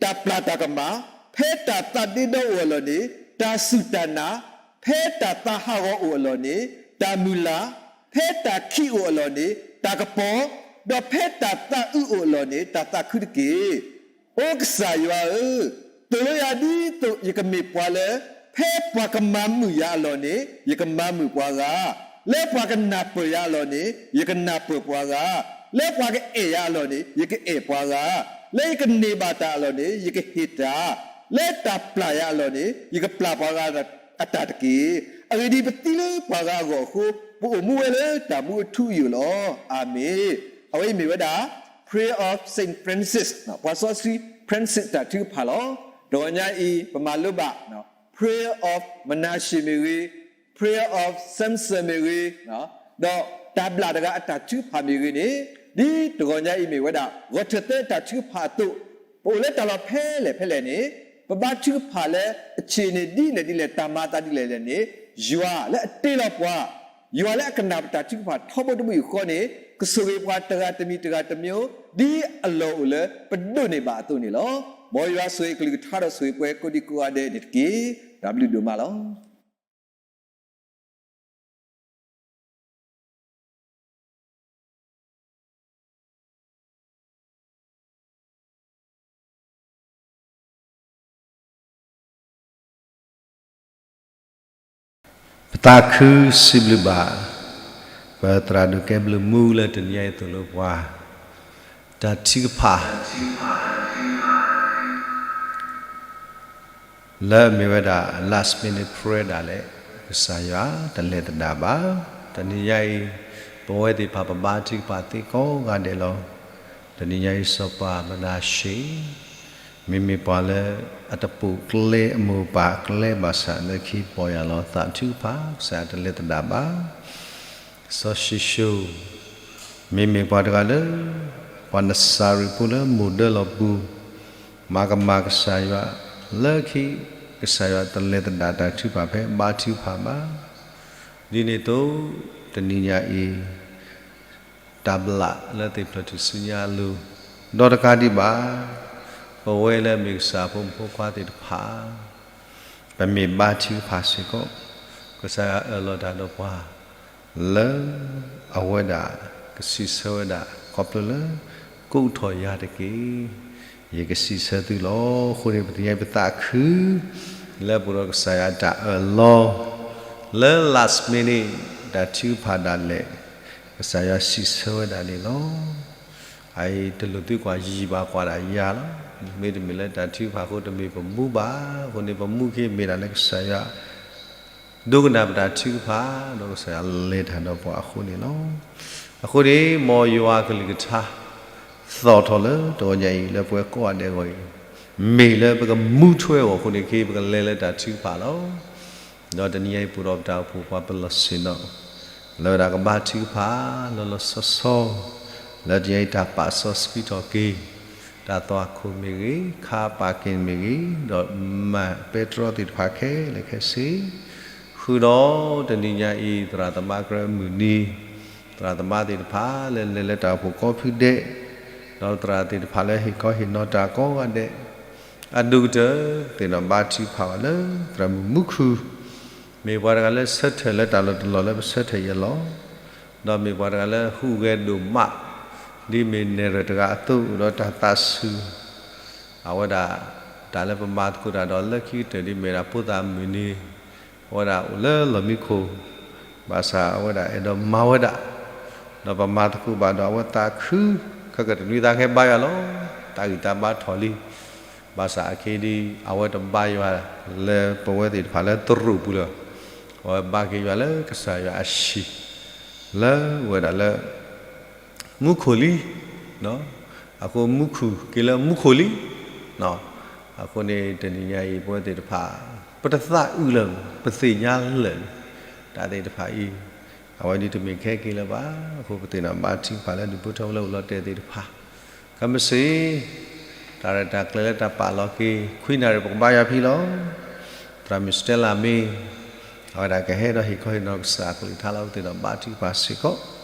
တၢ်ပျၢ်တၢ်ကမၣ်, ဖဲတၢ်သးဒ့ဒီအိၣ်အလီၢ်န့ၣ် တၢ်စူၢ်တၢ်နာ်, ဖဲတၢ်သးဟးဂီၤအိၣ်အလီၢ်န့ၣ် တၢ်မုၢ်လၢ်, ဖဲတၢ်ခံးအိၣ်အလီၢ်န့ၣ် တၢ်ကပီၤ, ဒီးဖဲတၢ်သးအုးအိၣ်အလီၢ်န့ၣ် တၢ်သးခုတက့ၢ်. အိကစၢ်ယွၤဧၢ, သိၣ်လိယၤဒ်သိးယကမ့ၢ်ပှၤလၢ ဖဲပှၤကမၤမုာ်ယၤအလီၢ်န့ၣ် ယကမၤမုာ်ပှၤဂၤ, လၢပှၤကနၢ်ပၢၢ်ယၤအလီၢ်န့ၣ် ယကနၢ်ပၢၢ်ပှၤဂၤ, လၢပှၤကအဲၣ်ယၤအလီၢ်န့ၣ် ယကအဲၣ်ပှၤဂၤ, လၢယကန့ၢ်ဘၣ်တၢ်အလီၢ်န့ၣ် ယကဟ့ၣ်တၢ်, လၢတၢ်ပျၢ်ယၤအလီၢ်န့ၣ် ယကပျၢ်ပှၤဂၤအတၢ်တက့ၢ်. အဂ့ၢ်ဒ်အံၤ, ပသံလၢပှၤဂၤအဂီၢ်အဃိ, ပအိၣ်မူဝဲလၢတၢ်မူအထူအယိာ်လီၤ. အၤမ့ၣ်. အဝဲအံၤမ့ၢ်ဝဲဒၣ် Prayer of Saint Francis, ပှၤစီဆှံ Francis တၢ်ထုကဖၣ်လီၤ. တဂီၤညါအံၤ ပမၤလိဘၣ် Prayer of Menashe မ့ၢ်ဂ့ၤ, Prayer of Samson မ့ၢ်ဂ့ၤ, ဒီးတၢ်ဘျၣ်တဂၤအတၢ်ထုကဖၣ်မ့ၢ်ဂ့ၤန့ၣ်, ဒ်တဂီၤညါအံၤမ့ၢ်ဝဲဒၣ် ဂီၤထၢၣ်သၢအတၢ်ထုကဖၣ်အသိး, ပအိၣ်လၢတၢ်လီၢ်ဖဲလဲၣ်ဖဲလဲၣ်န့ၣ်, ပဘါထုကဖၣ်လၢအဆ့ၣ်န့ၣ်ဒ်လဲၣ်ဒ်လဲၣ်, တၢ်မၤအသးဒ်လဲၣ်လဲၣ်န့ၣ်, ယွၤလၢအတ့လီၤပှၤ, ယွၤလၢအကနၣ်ပတၢ်ထုကဖၣ်ထီဘိတဘိယူၢ်ဃီန့ၣ်, ကဆိၣ်ဂ့ၤပှၤတဂၤတမံၤတဂၤတမံၤ, ဒ်အလီၢ်အိၣ်လၢပဒိးန့ၢ်ဘၣ်အသိးန့ၣ်လီၤ. မ်ယွၤဆိၣ်ဂ့ၤအကလုၢ်ကထါဒီးဆိၣ်ဂ့ၤပှၤကိးဒံကိးဂၤဒဲးန့ၣ်တက့ၢ်. တၢ်ဘျုးဒိၣ်မးလီၤ. သးခုစံးဘျုးဘၣ် ပသရၣ်ဒိၣ်ကဲဘျုးမူလၢတနံၤညါအံၤသိၣ်လိပှၤ တၢ်ထုကဖၣ် လၢအမ့ၢ်ဝဲဒၣ် last minute prayer ဒၣ်လဲာ် ကစၢ်ယွၤတလဲၤသဒၣ်ဘၣ်. တနံၤညါအံၤ ပဝဲသ့ၣ်တဖၣ်ပဘါထုကဖၣ်သ့ကိးဂၤဒဲးလီၤ. တနံၤညါအံၤ စီၤပၤမနၤၡ့ မ့မ့ၢ်ပှၤလၢအတပိာ်ကျဲအမိၢ်ပၢ်အကျဲဘၣ်ဆၣ် လၢခံပီၢ်ယၢ်လီၤ သးထုကဖၣ် ကစၢ်ယွၤတလဲၤသဒၣ်ဘၣ်. စီၤၡံၣ်ၡိၣ် မ့မ့ၢ်ပှၤတဂၤလၢ ပှၤနစၤရ့းဖိလၢမိၢ်ဒၢလီၤပူၤ မၤကမၣ်ကစၢ်ယွၤ လၢခံ ကစၢ်ယွၤတလဲၤသဒၣ်တၢ်ထုကဖၣ်ဖဲဘါထုကဖၣ်ဘၣ်. ဒ်န့ၣ်အသိး တနံၤညါအံၤ တၢ်ဘျၣ်လၢသ့ၣ်ဖျၢၣ်ထူၣ်စုညါအလိၤ ဒီးတကးဒံးဘၣ် ပဝဲလၢအမ့ၢ်ကစၢ်ဖိမုၣ်ဖိခွါသ့ၣ်တဖၣ် ပမ့ၢ်ဘါထုကဖၣ်စ့ၢ်ကီး ကစၢ်ယွၤအၢၣ်လီၤတၢ်ဒီးပှၤ လၢအဝဲဒၣ်ကစံးဆၢဝဲဒၣ် ခီဖျိလၢ ကိးထီၣ်ယၤတက့ၢ် ယကစံးဆၢသုလီၤ. အဃိန့ၣ် ပသ့ၣ်ညါပသးခု လၢပအိၣ်ဒီးကစၢ်ယွၤအတၢ်အၢၣ်လီၤ လၢ last minute တၢ်ထုကဖၣ်ဒၣ်လဲာ် ကစၢ်ယွၤစံးဆၢဝဲဒၣ်န့ၣ်လီၤ. အအံၤတလိၣ်သုကွၢ်ယံာ်ဘၣ်ကွၢ်ဒၣ်ယၤလီၤ. မ့တမ့ၢ်လၢတၢ်ထုကဖၣ်အဃိတမ့ၢ်ပမူဘၣ်. အဃိန့ၣ် ပမူခ့မ့ၢ်ဒၣ်လၢကစၢ်ယွၤ ဒိကနၣ်ပတၢ်ထုကဖၣ် ဒီးကစၢ်ယွၤလဲၤတၢ်ဒီးပှၤအဃိန့ၣ်လီၤ. အဃိန့ၣ် မ်ယွၤအကလုၢ်ကထါ သီၣ်ထီၣ်လၢတဂီၤညါအံၤ လၢပဝဲကိးဂၤဒဲးအဂီၢ်အံၤ မ့ၢ်လၢပကမူထွဲအဂီၢ်အဃိန့ၣ် ခဲအံၤပကလဲၤလၢတၢ်ထုကဖၣ်လီၤ. ဒီးတနံၤညါအံၤ ပအိၣ်ဒီးပတၢ်အိၣ်ဖှိၣ်ပှၤပလီၢ်ဆ့ၣ်နီၤ လၢဝဲဒၣ်ကဘါထုကဖၣ် လီၤလီၤဆီဆီ လၢတနံၤညါအံၤ တၢ်ပာ်စီဆှံထီၣ်က့ၤ တၢ်သွၣ်ခိၣ်မ့ၢ်ဂ့ၤ, car parking မ့ၢ်ဂ့ၤ, ဒီးမၤပဲတြီသ့ၣ်တဖၣ်ခဲလၢာ်ခဲဆ့, ဃုာ်ဒီးတနံၤညါအံၤ သရၣ်သမါကရၢမုၢ်နံၤ, သရၣ်သမါသ့ၣ်တဖၣ်လၢလဲၤလၢတၢ်အိၣ်ဖှိၣ်ကိးဖုဒဲး, ဒီးသရၣ်သ့ၣ်တဖၣ်လၢဟ့ၣ်ခီဟ့ၣ်နီၤတၢ်ကိးဂၤဒဲး, အဒိၣ်ကတၢၢ် သ့ၣ်နီၣ်ဘါထုကဖၣ်ဘၣ်လၢ သရၣ်မုၣ်မူခိၣ် မ့ၢ်ပှၤတဂၤလၢဆၢထၢၣ်လၢတၢ်လီၢ်တလီၢ်လၢပဆၢထၢၣ်အံၤအလီၢ်, ဒီးမ့ၢ်ပှၤတဂၤလၢဟူးဂဲၤဒိၣ်မး, ဒ်မ့ၢ်နဲၣ်ရွဲၣ်တဂၤအသိး ဒီးတၢ်သးစူၤ, အဝဲဒၣ် တၢ်လၢပမၤသကိးတၢ်ဒီးလၢခံကတၢၢ်ဒ်မ့ၢ်ဒၣ်ဖိသၣ်မုၢ်နံၤ, အဝဲဒၣ်အိၣ်လၢလီၢ်မံခိၣ်, ဘၣ်ဆၣ်အဝဲဒၣ်အဲၣ်ဒိးမၤဝဲဒၣ်, ဒီးပမၤသကိးဘၣ်ဒီးအဝဲသးခု, ခဲကတနွံသးခဲဘါယွၤလီၤ, တၢ်ဂံၢ်တၢ်ဘါထီၣ်လံ, ဘၣ်ဆၣ်အခဲအံၤဒ် အဝဲတဘါယွၤလၢပဝဲသ့ၣ်တဖၣ်လၢသရိာ်ပူၤလၢၤ, အဝဲဘါက့ၤယွၤလၢကစၢ်ယွၤအဟံၣ်, လၢဝဲဒၣ်လၢ မူခိၣ်လံ, အဃိမူခိၣ်က့ၤလၢမူခိၣ်လံ, အဃိန့ၣ်တနံၤညါအံၤ ပဝဲသ့ၣ်တဖၣ် ပတသးအုးလၢၤ, ပသ့ၣ်ညါလၢာ်လံ, တၢ်သ့ၣ်တဖၣ်အံၤ အဝဲဒ်တမ့ၢ်ခဲက့ၤလၢၤဘၣ်. အဃိပသ့ၣ်နီၣ်ဘါထုကဖၣ်လၢဒူၣ်ဖိထၢဖိလၢအိၣ်လီၤတဲာ်သ့ၣ်တဖၣ်, ခဲမုၢ်ဆ့ၣ် တၢ်ရဲၣ်တၢ်ကျဲၤလၢတၢ်ပာ်လီၤက့ၤ ခွံနၣ်ရံၣ် ပကဘါယွၤဖဲလီၤ. သရၣ်မုၣ် Stella မ့ၢ် အဝဲဒၣ်ကဟဲဒီးဟ့ၣ်ခီဟ့ၣ်နီၤကစၢ်အကလုၢ်ကထါလီၤ. ပသ့ၣ်နီၣ်ဘါထုကဖၣ်စ့ၢ်ကီး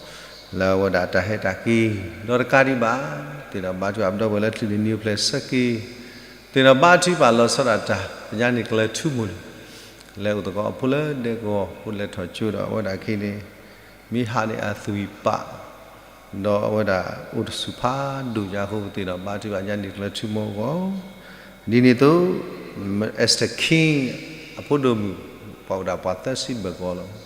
လၢအဝဲဒၣ်တၢ်ဟဲတၢ်က့ၤ ဒီးတကးဒံးဘၣ် သ့ၣ်နီၣ်ဘါထုကဖၣ်ပဒီပုၢ်ဝဲၢ်လၢ ကလုာ်ဒူၣ်နံၤအိၣ်ဖျဲၣ်ဆၢက့ၤ, သ့ၣ်နီၣ်ဘါထုကဖၣ်လီၤဆီဒၣ်တၢ် ပညါန့ၣ်ကျဲၤထူမိၢ်န့ၣ်, လဲၤအိၣ်သကိးအဖိလၢဒဲကဝီၤ ဖိလဲၤထီၣ်ကၠိဒီးအဝဲဒၣ်က့ၤန့ၣ် မ့ၢ်ဟးန့ၢ်အသွံၣ်ပာ် ဒီးအဝဲဒၣ်အိၣ်တဆူၣ်ဖးဒိၣ်ညါအဃိ ပသ့ၣ်နီၣ်ဘါထုကဖၣ်ညါန့ၣ်ကျဲၤထူမိၢ်အဂီၢ်, ဒ်န့ၣ်အသိး Esther King အဖိဒိၣ်မုၣ် ပှၤအိၣ်ဒၣ်ပှၤသၢဆံဘၢၣ်ကဝီၤလီၤ.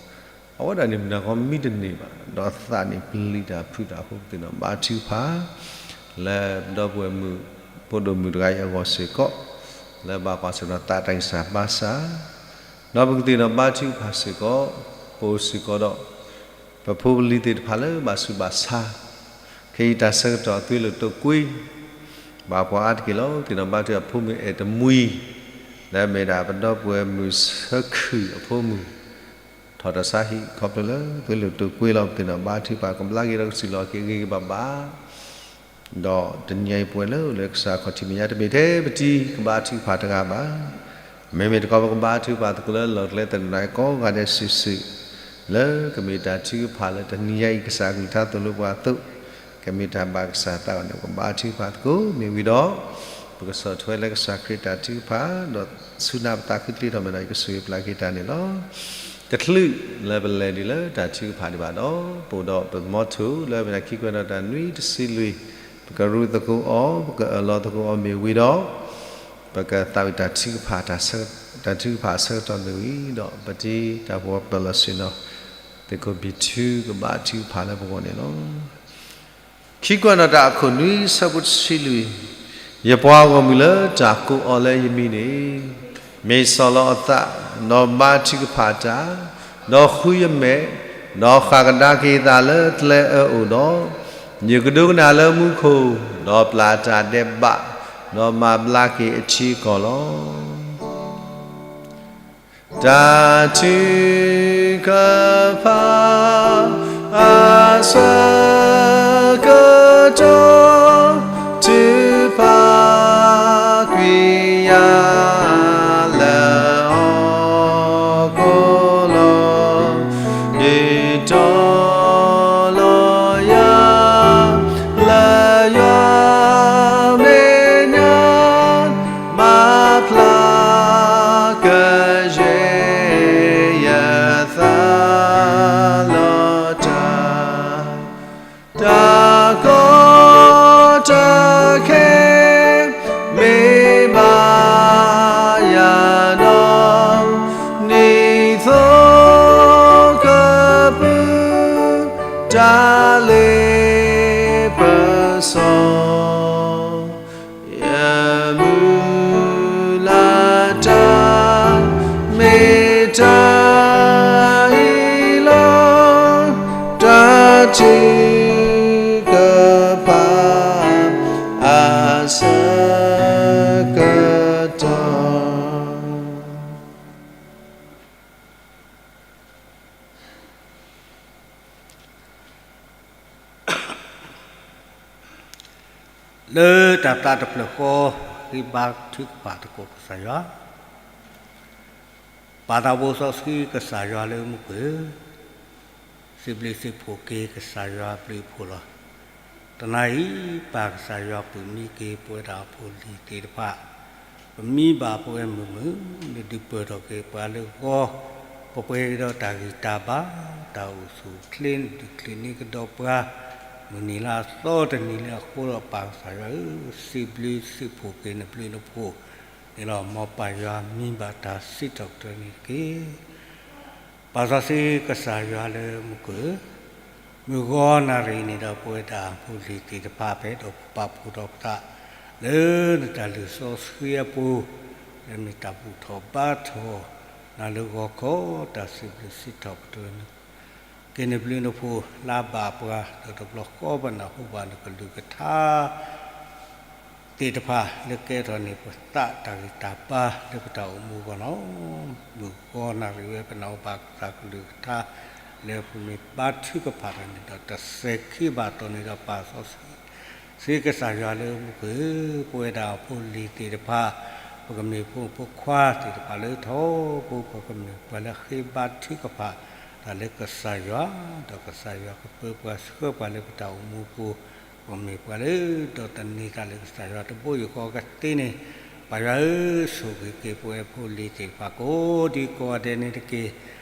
အဝဲဒၣ်န့ၣ်မုၢ်နၤခီမံတန့ၢ်ဘၣ် ဒီးသးန့ၣ်ပျံၤတၢ်ဖုးတၢ်အဃိ ပသ့ၣ်နီၣ်ဘါထုကဖၣ် လၢပဒီပုၢ်ဝဲၢ်မုၣ် ဖိဒိၣ်မုၣ်တဂၤအံၤအဂီၢ်စ့ၢ်ကီး လၢဘၣ်ကွၢ်ဆၢၣ်နီၤသးတၢ်ဂံၢ်စၢ်ဘါစၢ်, ဒီးပကသ့ၣ်နီၣ်ဘါထုကဖၣ်စ့ၢ်ကီး ပအိၣ်စ့ၢ်ကီးဒီး ပဖိပလံၤသ့ၣ်တဖၣ်လၢဘၣ်ဆူးဘၣ်ဆါ, ခဲအံၤတၢ်ဆၢကတီၢ်အသွံၣ်လိာ်တိာ်ကွံ ဘၣ်ပှၤအါတက့ၢ်လီၤ. ပသ့ၣ်နီၣ်ဘါထုကဖၣ်ဖိမုၣ်အဲၣ်တမှံၤ လၢအမ့ၢ်ဒၣ်ပဒီပုၢ်ဝဲၢ်မုၣ်ဆၢခုၣ်အဖိမုၣ် ထီၣ်တၢ်ဆါဟံၣ် ခီဖျိလၢသွံၣ်လိာ်တိာ်ကွံလီၤ. ပသ့ၣ်နီၣ်ဘါထုကဖၣ် ကဘျါက့ၤဒီးကစံၣ်လီၤက့ၤဂ့ၤဂ့ၤဘၣ်ဘၣ် ဒီးတနံၤညါအံၤပဝဲလၢအိၣ်လၢကစၢ်ခီၣ်ထံးမဲာ်ညါ တမ့ၢ်ထဲပတံၤကဘါထုကဖၣ်တဂၤဘၣ်. မ့မ့ၢ်တခီပကဘါထုကဖၣ်သကိးလၢလီၢ်ကျဲသနၢၣ်ကိးဂၤဒဲးစုာ်စုာ် လၢကမ့ၢ်တၢ်ထုကဖၣ်လၢတနံၤညါအံၤ ကစၢ်အကလုၢ်ကထါသိၣ်လိပှၤအသိး, ကမ့ၢ်တၢ်ဘၣ်ကစၢ်သးအဂီၢ်န့ၣ် ပကဘါထုကဖၣ်သကိးမ့ၢ်ဝံၤဒီး ပကဆီၣ်ထွဲလၢကစၢ်ခရံာ်တၢ်ထုကဖၣ် ဒီးဆူနၢ်ပသးခုချ့ထီၣ်မဲာ်ဒီး ယကဆိၣ်ဂ့ၤပျၢ်က့ၤတၢ်န့ၣ်လီၤ. တချုးလၢပလဲၤဒံးလၢတၢ်ထုကဖၣ်ဒံးဘၣ်ဒီး ပအိၣ်ဒီးပ motto လၢအမ့ၢ်ဒၣ်ခံခွဲးဒီးတၢ်နွံတဆံလွံၢ်, ပကရူးသကိးအီၤ, ပကအၢၣ်လီၤသကိးအီၤမ့ၢ်ဝံၤဒီး ပကသးဝံၣ်တၢ်ထုကဖၣ်တၢ်ဆၢ တၢ်ထုကဖၣ်အဆၢကတီၢ်မ့ၢ်ဝံၤဒီး ပတံၤတၢ်ပဝီပၢၤလီၢ်ဆ့ၣ်နီၤ သုးခိၣ်ဘံၣ်ထုကဘၣ်ထုကဖၣ်လၢပဂီၢ်န့ၣ်လီၤ. ခံကွဲးနီၣ်တၢ်အခိၣ်နွံဆၢဖိတဆံလွံၢ်, ယပှၤဂီၢ်မုၢ်လၢတၢ်ကိးအီၤလၢယမံၤန့ၣ်, မ့ၢ်စီၢ်လီၤအသး, ဒီးဘါထုကဖၣ်တၢ်, ဒီးဃုယမဲာ်, ဒီးဃၣ်ကဒါက့ၤအသးလၢကျဲအၢအိၣ်ဒီး, ယကဒိကနၣ်လၢမူခိၣ်, ဒီးပျၢ်တၢ်ဒဲးဘး, ဒီးမၤဘျါက့ၤအထံအကီၢ်လီၤ. တၢ်ထုကဖၣ်အဆၢကတီၢ် ထုကဖၣ်ကွံာ်ယၤလၢဟီၣ်ခိၣ်လီၤ. ဒုးတီၤလီၤယၤ လၢယွၤမဲာ်ညါ မၤဖျါကယဲၢ်ယသးလီၤတၢ်, တၢ်ကီတၢ်ခဲ မ့ၢ်ဘၣ်ယၤဒီး နံၣ်သိကပုၢ် တၢ်လ့ပစီ ယမုၢ်လၢ်တၢ် မ့ၢ်တၢ်အံၤလီၤ. တၢ်ထုကဖၣ် အဆၢကတီၢ် လၢတၢ်သးတဖျၢၣ်ဃီ ဃ့ဘါထုကဖၣ်သကိးကစၢ်ယွၤ, ပၢ်သးဘိစီဆှံကစၢ်ယွၤလၢမူခိၣ်, စံးဘျုးစံးဖှိၣ်က့ၤကစၢ်ယွၤဘျုးဖှိၣ်လီၤ. တနၤအံၤ ပၢ်ကစၢ်ယွၤပာ်မံက့ၤပဝဲဒၣ်အဖိအလံၤသ့ၣ်တဖၣ်, ပမံဘၣ်ပဝဲမုာ်မုာ်, နဒုးပၢၢ်ထီၣ်က့ၤပှၤလၢဂီၤ, ပပှဲၤက့ၤဒီးတၢ်ဂံၢ်တၢ်ဘါ, တၢ်အိၣ်ဆူၣ်အိၣ်ချ့ နဒုးချုးန့ၢ်ကဒီးပှၤ, မုၢ်နံၤလၢအသီတနံၤလၢအဃိဒီး ပၢ်ကစၢ်ယွၤဧၢ, စံးဘျုးစံးဖှိၣ်က့ၤနဘျုးနဖှိၣ်န့ၣ်လီၤ. မ်ပၢ်ယွၤမံဘၣ်တၢ်စံးထီၣ်ပတြၢၤန့ၣ်တက့ၢ်. ပၢ်စီဆှံကစၢ်ယွၤလၢမူခိၣ်ဧၢ, မုၢ်ဂီၤနၣ်ရံၣ်န့ၣ်ဒီး ပဝဲဒၣ်ဖိလံၤသ့ၣ်တဖၣ် ပအဲၣ်ဒိးပပာ်ဖှိၣ်ထီၣ်ပသး လၢနတၢ်လုၢ်စီဆှံအပူၤ, လၢမ့ၢ်တၢ်ဘူၣ်ထီၣ်ဘါထီၣ်နၤလၢဂီၤခီ, တၢ်စံးဘျုးစံးထီၣ်ပတြၢၤ က့ၤနဘျုးနဖှိၣ်လၢဘၣ်ပှၤ, ဒီးတဘျီဃီပနၢ်ဟူဘၣ်နကလုၢ်ကထါ သ့ၣ်တဖၣ် လၢကဲထီၣ်န့ၢ်ပသးတၢ်ဂံၢ်တၢ်ဘါလၢပတၢ်အိၣ်မူအဂီၢ်လီၤ. မုၢ်ဂီၤနၣ်ရံၣ်ဝဲ ပနၢ်ဟူဘၣ်ကစၢ်ကလုၢ်ကထါ လၢပမ့ၢ်ဘါထုကဖၣ်တၢ်န့ၣ်ဒီး တစဲးခံဘၣ်အသိးန့ၣ်ဒီး ပၢ်စီဆှံ စ့ကစၢ်ယွၤလၢမူခိၣ်ဧၢ, ပဝဲဒၣ်အဖိအလံၤသ့ၣ်တဖၣ်, ပကမ့ၢ်ဖိမုၣ်ဖိခွါသ့ၣ်တဖၣ်လၢထီဘိ, ပကမ့ၢ်ပှၤလၢဃ့ဘါထုကဖၣ်တၢ်လၢကစၢ်ယွၤ, ဒီးကစၢ်ယွၤကပၢပှၤဆှၢပှၤလၢပတၢ်အိၣ်မူပူၤ, ပကမ့ၢ်ပှၤလၢဒီးသန့ၤတၢ်လၢကစၢ်ယွၤတဘိယူၢ်ဃီကသ့န့ၣ်, ပၢ်ယွၤဧၢ, ဆိၣ်ဂ့ၤက့ၤပဝဲဖိလံၤသ့ၣ်တဖၣ်ကိးဒံကိးဂၤဒဲးန့ၣ်တက့ၢ်.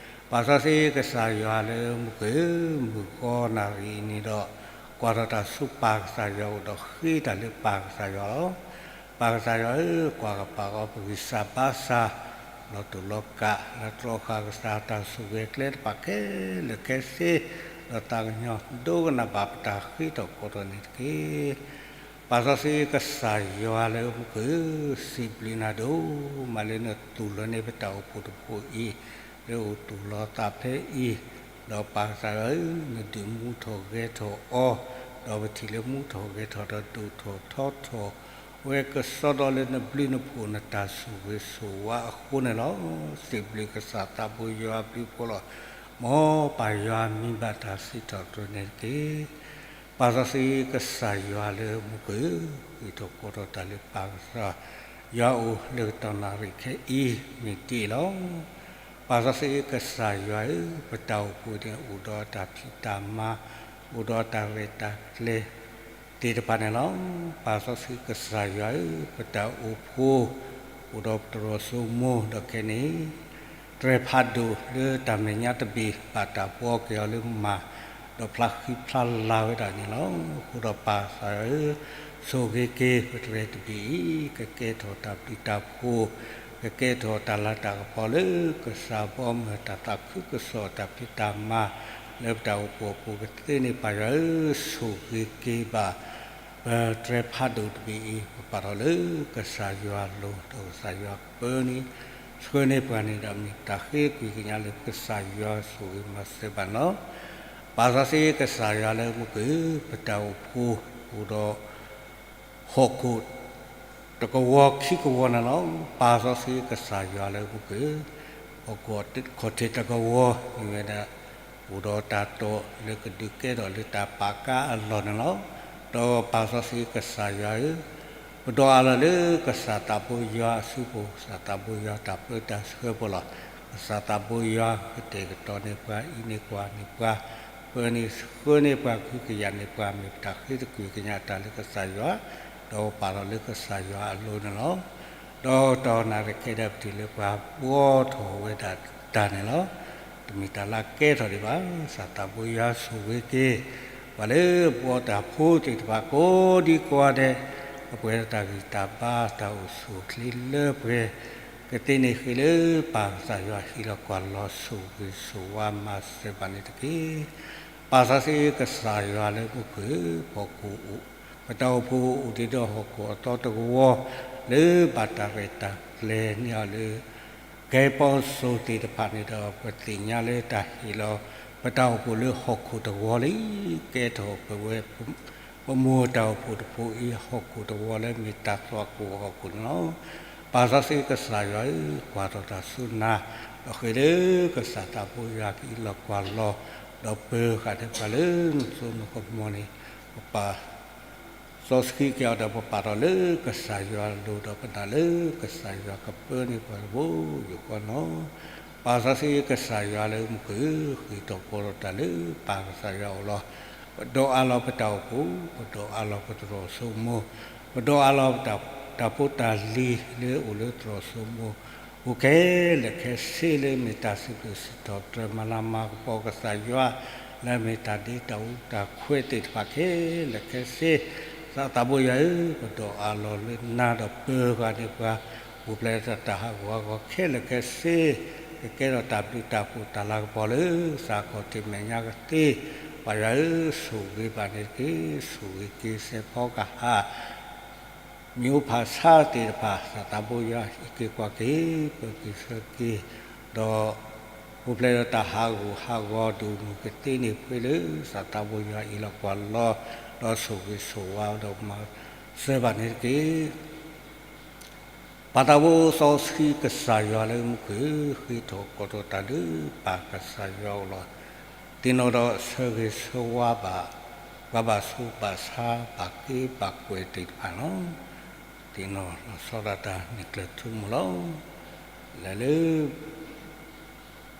ပၢ်စီဆှံကစၢ်ယွၤလၢမူခိၣ်ဧၢ, မုၢ်ဂီၤနၣ်ရံၣ်အံၤန့ၣ်ဒီး ကွၢ်ထီၣ်တၢ်ဆူပၢ်ကစၢ်ယွၤအိၣ်ဒီးဃ့တၢ်လၢပၢ်ကစၢ်ယွၤလီၤ. ပၢ်ကစၢ်ယွၤဧၢ, ကွၢ်ကပာ်အီၤပဂံၢ်စၢ်ဘါစၢ်, လီၤတူာ်လီၤကာ်, လၢတြီဃာ်ကစၢ်တၢ်ဆိၣ်ဂ့ၤအကျဲတဖၣ်ခဲလၢာ်ခဲဆ့, ဒီးသးကညီၤဒိကနၣ်ဘၣ်ပတၢ်ဃ့ထီၣ်ဖီထီၣ်န့ၣ်တက့ၢ်. ပၢ်စီဆှံကစၢ်ယွၤလၢမူခိၣ်ဧၢ, စံးဘျုးနၤဒိၣ်မးလၢနတူၢ်လိာ်န့ၢ်ပတၢ်အိၣ်ဖှိၣ်တဖှိၣ်အံၤ, လၢအိၣ်သူၣ်လီၤသးဖဲအံၤ, ဒီးပၢ်ကစၢ်ယွၤဧၢ, နဒုးမူထီၣ်ဂဲၤထီၣ်အီၤ, ဒီးပထံၣ်လၢမူထီၣ်ဂဲၤထီၣ်ဒီးဒိၣ်ထီၣ်ထီထီၣ်ဝဲကစီဒီလၢနဘျုးနဖှိၣ်နတၢ်ဆိၣ်ဂ့ၤဆိၣ်ဝါအဃိန့ၣ်လီၤ. စံးဘျုးကစၢ်သးဘိယွၤအဘျုးအဖှိၣ်လီၤ. မ်ပၢ်ယွၤမံဘၣ်တၢ်စံးထီၣ်ပတြၢၤန့ၣ်တက့ၢ်. ပၢ်စီဆှံကစၢ်ယွၤလၢမူခိၣ်ဧၢ, ဃ့ၢ်ထီၣ်ဖီထီၣ်တၢ်လၢပၢ်ကစၢ်ယွၤအအိၣ်လၢကတီၢ်နၣ်ရံၣ်ခဲအံၤမ့ၢ်ဒ်အံၤလီၤ. ပၢ်စီဆှံကစၢ်ယွၤဧၢ, ပတၢ်အိၣ်ဖှိၣ်န့ၣ်အိၣ်ဒီးတၢ်ဖံးတၢ်မၤ, အိၣ်ဒီးတၢ်ရဲၣ်တၢ်ကျဲၤသ့ၣ်တဖၣ်န့ၣ်လီၤ. ပၢ်စီဆှံကစၢ်ယွၤဧၢ, ပတၢ်အိၣ်ဖှိၣ် အိၣ်ဒီးပတြီၤစိမိၤဒီးခဲအံၤန့ၣ် တြဲၤဖးဒိၣ်လၢတၢ်မဲာ်ညါတဘ့ၣ် ဘၣ်တၢ်ဘှီက့ၤအီၤလၢမၤ, ဒီးဖျါဃံဖျါလၤဝဲဒၣ်န့ၣ်လီၤ. အဃိဒီးပၢ်ကစၢ်ယွၤဧၢ, ဆိၣ်ဂ့ၤက့ၤပတြဲၤတဘ့ၣ်အံၤ ကကဲထီၣ်တၢ်ဘျုးတၢ်ဖှိၣ် ကကဲထီၣ်တၢ်လၤတၢ်ကပီၤလၢကစၢ်ဘီမုၢ် တၢ်သးခုကစီၣ်တၢ်ဖံးတၢ်မၤလၢပတၢ်အိၣ်ဖှိၣ်အပူၤကသ့န့ၢ်ပှၤယွၤဧၢ, ဆိၣ်ဂ့ၤက့ၤဘၣ် ပတြဲၤဖးဒိၣ်တဘ့ၣ်အံၤ ပပာ်ထီၣ်လၢကစၢ်ယွၤအလိၤ ဒီးကစၢ်ယွၤကပၢနံၣ် ဆှၢန့ၢ်ပှၤန့ၣ်ဒီး မ့ၢ်တၢ်ဃ့ကွံာ်ကညးလၢကစၢ်ယွၤဆိၣ်ဂ့ၤမၤစၢၤဘၣ်န့ၣ်လီၤ. ပာ်စီဆှံကစၢ်ယွၤလၢမူခိၣ်ဧၢ, ပတၢ်အိၣ်ဖှိၣ်အိၣ်ဒီး ဟီၣ်ခိၣ်တကဝီၤခံကဝီၤန့ၣ်လီၤ. ပာ်စီဆှံကစၢ်ယွၤလၢမူခိၣ်ဧၢ, ဟီၣ်ခိၣ်ခီၣ်ထံးတကဝီၤမ့ၢ်ဝဲဒၣ် အိၣ်ဒီးတၢ်တိာ်လၢကဒုးကဲထီၣ်လၢတၢ်ပာ်ကါအလီၢ်န့ၣ်လီၤ. ဒီးပာ်စီဆှံကစၢ်ယွၤဧၢ, ပဒိးအးလီၤလၢကစၢ်သးဘိယွၤအစုပူၤ, ကစၢ်သးဘိယွၤတၢ်ပၢတၢ်ဆှၢပူၤလီၤ. ကစၢ်သးဘိယွၤကတဲာ်ကတီၤန့ၢ်ပှၤ အံးန့ၢ်ကွၢ်န့ၢ်ပှၤ ပၢန့ၢ်ဆှၢန့ၢ်ပှၤ ကဟုကယာ်န့ၢ်ပှၤ မ့ၢ်ပတၢ်ဃ့တကွံာ်ကညးတၢ်လၢကစၢ်ယွၤ, ဒီးပာ်လီၤလၢကစၢ်ယွၤအလိၤန့ၣ်လီၤ. ဒီးတၢ်နာ်တခဲဒီးပထံၣ်လၢပှၤဘှီထီၣ်ဝဲဒၣ်တၢ်န့ၣ်လီၤ. တမ့ၢ်တၢ်လၢကဲထီၣ်ဒံးဘၣ်. ကစၢ်သးဘိယွၤဆိၣ်ဂ့ၤက့ၤ ပှၤလၢဘှီတၢ်ဖိသ့ၣ်တဖၣ်ကိးဒံကိးဂၤဒဲး, အပှဲၤဒီးတၢ်ဂံၢ်တၢ်ဘါ တၢ်အိၣ်ဆူၣ်အိၣ်ချ့လၢပှဲၤ ကသ့န့ၢ်ဃ့လၢပၢ်ကစၢ်ယွၤအဟံၣ်လီၤကွၢ်လီၤ ဆိၣ်ဂ့ၤဆိၣ်ဝါမၤစၢၤဘၣ်န့ၣ်တက့ၢ်. ပာ်စီဆှံကစၢ်ယွၤလၢမူခိၣ်ဧၢ, ဟီၣ်ခိၣ်အိၣ်, ပတၢ်အိၣ်ဖှိၣ်အိၣ်ဒံးဒီးဟီၣ်ခိၣ်အသီတကဝီၤ လၢဘၣ်တၢ်ရဲၣ်တၢ်ကျဲၤန့ၢ်အီၤလၢ ကဲပီစိၤသ့ၣ်တဖၣ်န့ၣ်ဒီး ပသ့ၣ်ညါလၢတၢ်ဟ့ၣ်လီၤ ပတၢ်အိၣ်ဖှိၣ်လၢဟီၣ်ခိၣ်တဝီၤလံ, ကဲထီၣ်ပဝဲ ပမိၢ်တၢ်အိၣ်ဖှိၣ်တဖုအံၤ ဟီၣ်ခိၣ်တဝီၤလၢမ့ၢ်တၢ်သွၣ်ခိၣ်ဟီၣ်ခိၣ်န့ၣ်လီၤ. ပာ်စီဆှံကစၢ်ယွၤဧၢ, ကွၢ်ထီၣ်တၢ်စူၢ်နာ်, ဒီးဃ့လၢကစၢ်သးဘိယွၤကအံးလီၤကွၢ်လီၤ, ဒီးပၢၤဃာ်န့ၢ်ပှၤလၢနစိနကမီၤန့ၣ်, ပပာ် စီဆှံက့ၤအီၤဒီး ပပာ်ထီၣ်လၢကစၢ်ယွၤအလိၤဒီးပနာ်လၢကစၢ်ယွၤကပၢန့ၢ်ပှၤတဘိယူၢ်ဃီန့ၣ်လီၤ. ပာ်စီဆှံကစၢ်ယွၤလၢမူခိၣ်ဧၢ, ဃ့ထီၣ်ဖီထီၣ်တၢ်လၢပၢ်ကစၢ်ယွၤအအိၣ်လီၤ. ပဒိးအးလီၤပတၢ်အိၣ်ဖှိၣ်, ပဒိးအးလီၤပတြီၢ်စိမိၤ, ပဒိးအးလီၤပတၢ်ဖိတၢ်လံၤလၢအိၣ်လၢတြီၢ်စိမိၤ ပူၤခဲလၢာ်ခဲဆ့လၢမ့ၢ်တၢ်စံးဘျုးစံးထီၣ်ပတြၢၤမၤလၤမၤကပီၤကစၢ်ယွၤ, လၢအမ့ၢ်တၢ်ဒ့တၢ်အူတၢ်ခွဲးသ့ၣ်တဖၣ်ခဲလၢာ်ခဲဆ့, ကစၢ်သးဘိယွၤဧၢ, ပဒိးအးလီၤလၢနၤဒီးပၢၤဃာ်န့ၢ်ပှၤ, ပူၤဖျဲးဒီးတၢ်ဟးဂူာ်ဟးဂီၤခဲလၢာ်ခဲဆ့, ကကဲထီၣ်တၢ်ဘျုးတၢ်ဖှိၣ်တၢ်လၤကပီၤလၢ ကစၢ်ခီၣ်ထံးမဲာ်ညါကသ့, ပၢ်ယွၤဧၢ, ဆိၣ်ဂ့ၤဘၣ်န့ၣ်တက့ၢ်. ဆိၣ်ဂ့ၤက့ၤစဲးဖီကဟၣ် မ့ၣ်အူဖးဆါသ့ၣ်တဖၣ်, ကစၢ်သးဘိယွၤအံးက့ၤကွၢ်က့ၤ, ပၢၤက့ၤဆှၢက့ၤ, ဒီး ပူၤဖျဲးဒီးတၢ်ဟးဂူာ်ဟးဂီၤဒိၣ်မုၢ်ကသ့န့ၢ်ဃ့လၢ ကစၢ်သးဘိယွၤအံးလီၤကွၢ်လီၤ, ဒီးဆိၣ်ဂ့ၤဆိၣ်ဝါဒီးမၤစၢၤဘၣ်န့ၣ်တက့ၢ်. ပၢ်သးဘိစီဆှံကစၢ်ယွၤလၢမူခိၣ်ဧၢ, ဃ့ထီၣ်ဖီထီၣ်တၢ်လၢပၢ်ကစၢ်ယွၤအအိၣ်လီၤ. သ့ၣ်နီၣ်ဒီးဆၢဂ့ၤဆၢဝါဘၣ် ပှၤဘၣ်ဆိဘၣ်ဆါဘၣ်က့ဘၣ်ကွဲးသ့ၣ်တဖၣ်လီၤ. သ့ၣ်နီၣ်လီၤဆီဒၣ်တၢ်န့ၢ်ကျၢၤထူမူလီၤ. လဲၤလၢ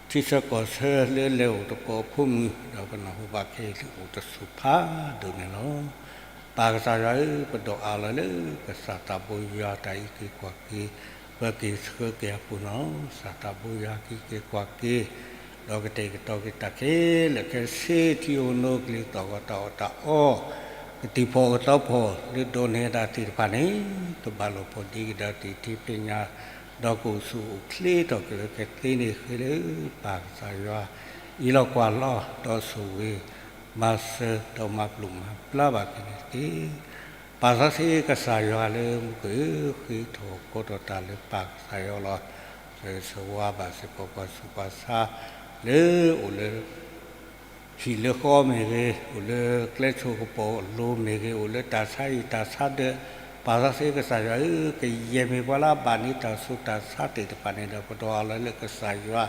ထံဆၢကီၢ်ဆၢလၢလဲၤအိၣ်သကိးဖိမုၣ် ဒီးပနၢ်ဟူဘၣ်ခဲအံၤ အိၣ်တဆူၣ်ဖးဒိၣ်န့ၣ်လီၤ. ပၢ်ကစၢ်ယွၤဧၢ, ပဒိးအးလီၤလၢကစၢ်သးဘိယွၤတၢ်အံးက့ၤကွၢ်က့ၤ, ပၢၤက့ၤဆှၢက့ၤအပူၤန့ၣ်လီၤ. ကစၢ်သးဘိယွၤကံးက့ၤကွၢ်က့ၤ, ဒီးကတဲာ်ကတီၤက့ၤတၢ်ခဲလၢာ်ခဲဆ့ ထံဧိၤနိ ကလံၤသီၣ်ဂီၤ တၢ်အီၣ်တၢ်အီ, ကသံၣ်ဖီၣ်ကသီဖီၣ်လၢဒိးန့ၢ်ဒၣ်သ့ၣ်တဖၣ်န့ၣ်, ကဘၣ်လိာ်ဖိးဒံကဒါသ့ၣ်ထံဖ့ၣ်ညါ, ဒီးကအိၣ်ဆူၣ်အိၣ်ချ့ထီၣ်က့ၤလၢကသ့န့ၢ်ဃ့လၢ ပၢ်ကစၢ်ယွၤ အံးလီၤကွၢ်လီၤ ဒီးဆိၣ်ဂ့ၤ မၤစၢၤ ဒီးမၤဘျုးမၤဘျါဘၣ်က့ၤန့ၣ်တက့ၢ်. ပၢ်စီဆှံကစၢ်ယွၤလၢမူခိၣ်ဧၢ, ဃ့ထီၣ်ဖီထီၣ်တၢ်လၢပၢ်ကစၢ်ယွၤအအိၣ်လီၤ. ဆၢဂ့ၤဆၢဝါဘၣ်စ့ၢ်ကီးပှၤဆူးပှၤဆါ လၢအိၣ်လၢ ဟံၣ်လၢဃီမ့ၢ်ဂ့ၤ, အိၣ်လၢကျဲဆိကပီၤအလိၤမ့ၢ်ဂ့ၤ, အိၣ်လၢတၢ်ဆါဟံၣ်တၢ်ဆါဒၢး, ပၢ်စီဆှံကစၢ်ယွၤဧၢ, ကယဲၢ်မ့ၢ်ပှၤလၢအဘၣ်န့ၢ်တၢ်ဆူးတၢ်ဆါသ့ၣ်တဖၣ်န့ၣ်ဒီး ပဒိးအးလီၤလၢကစၢ်ယွၤ,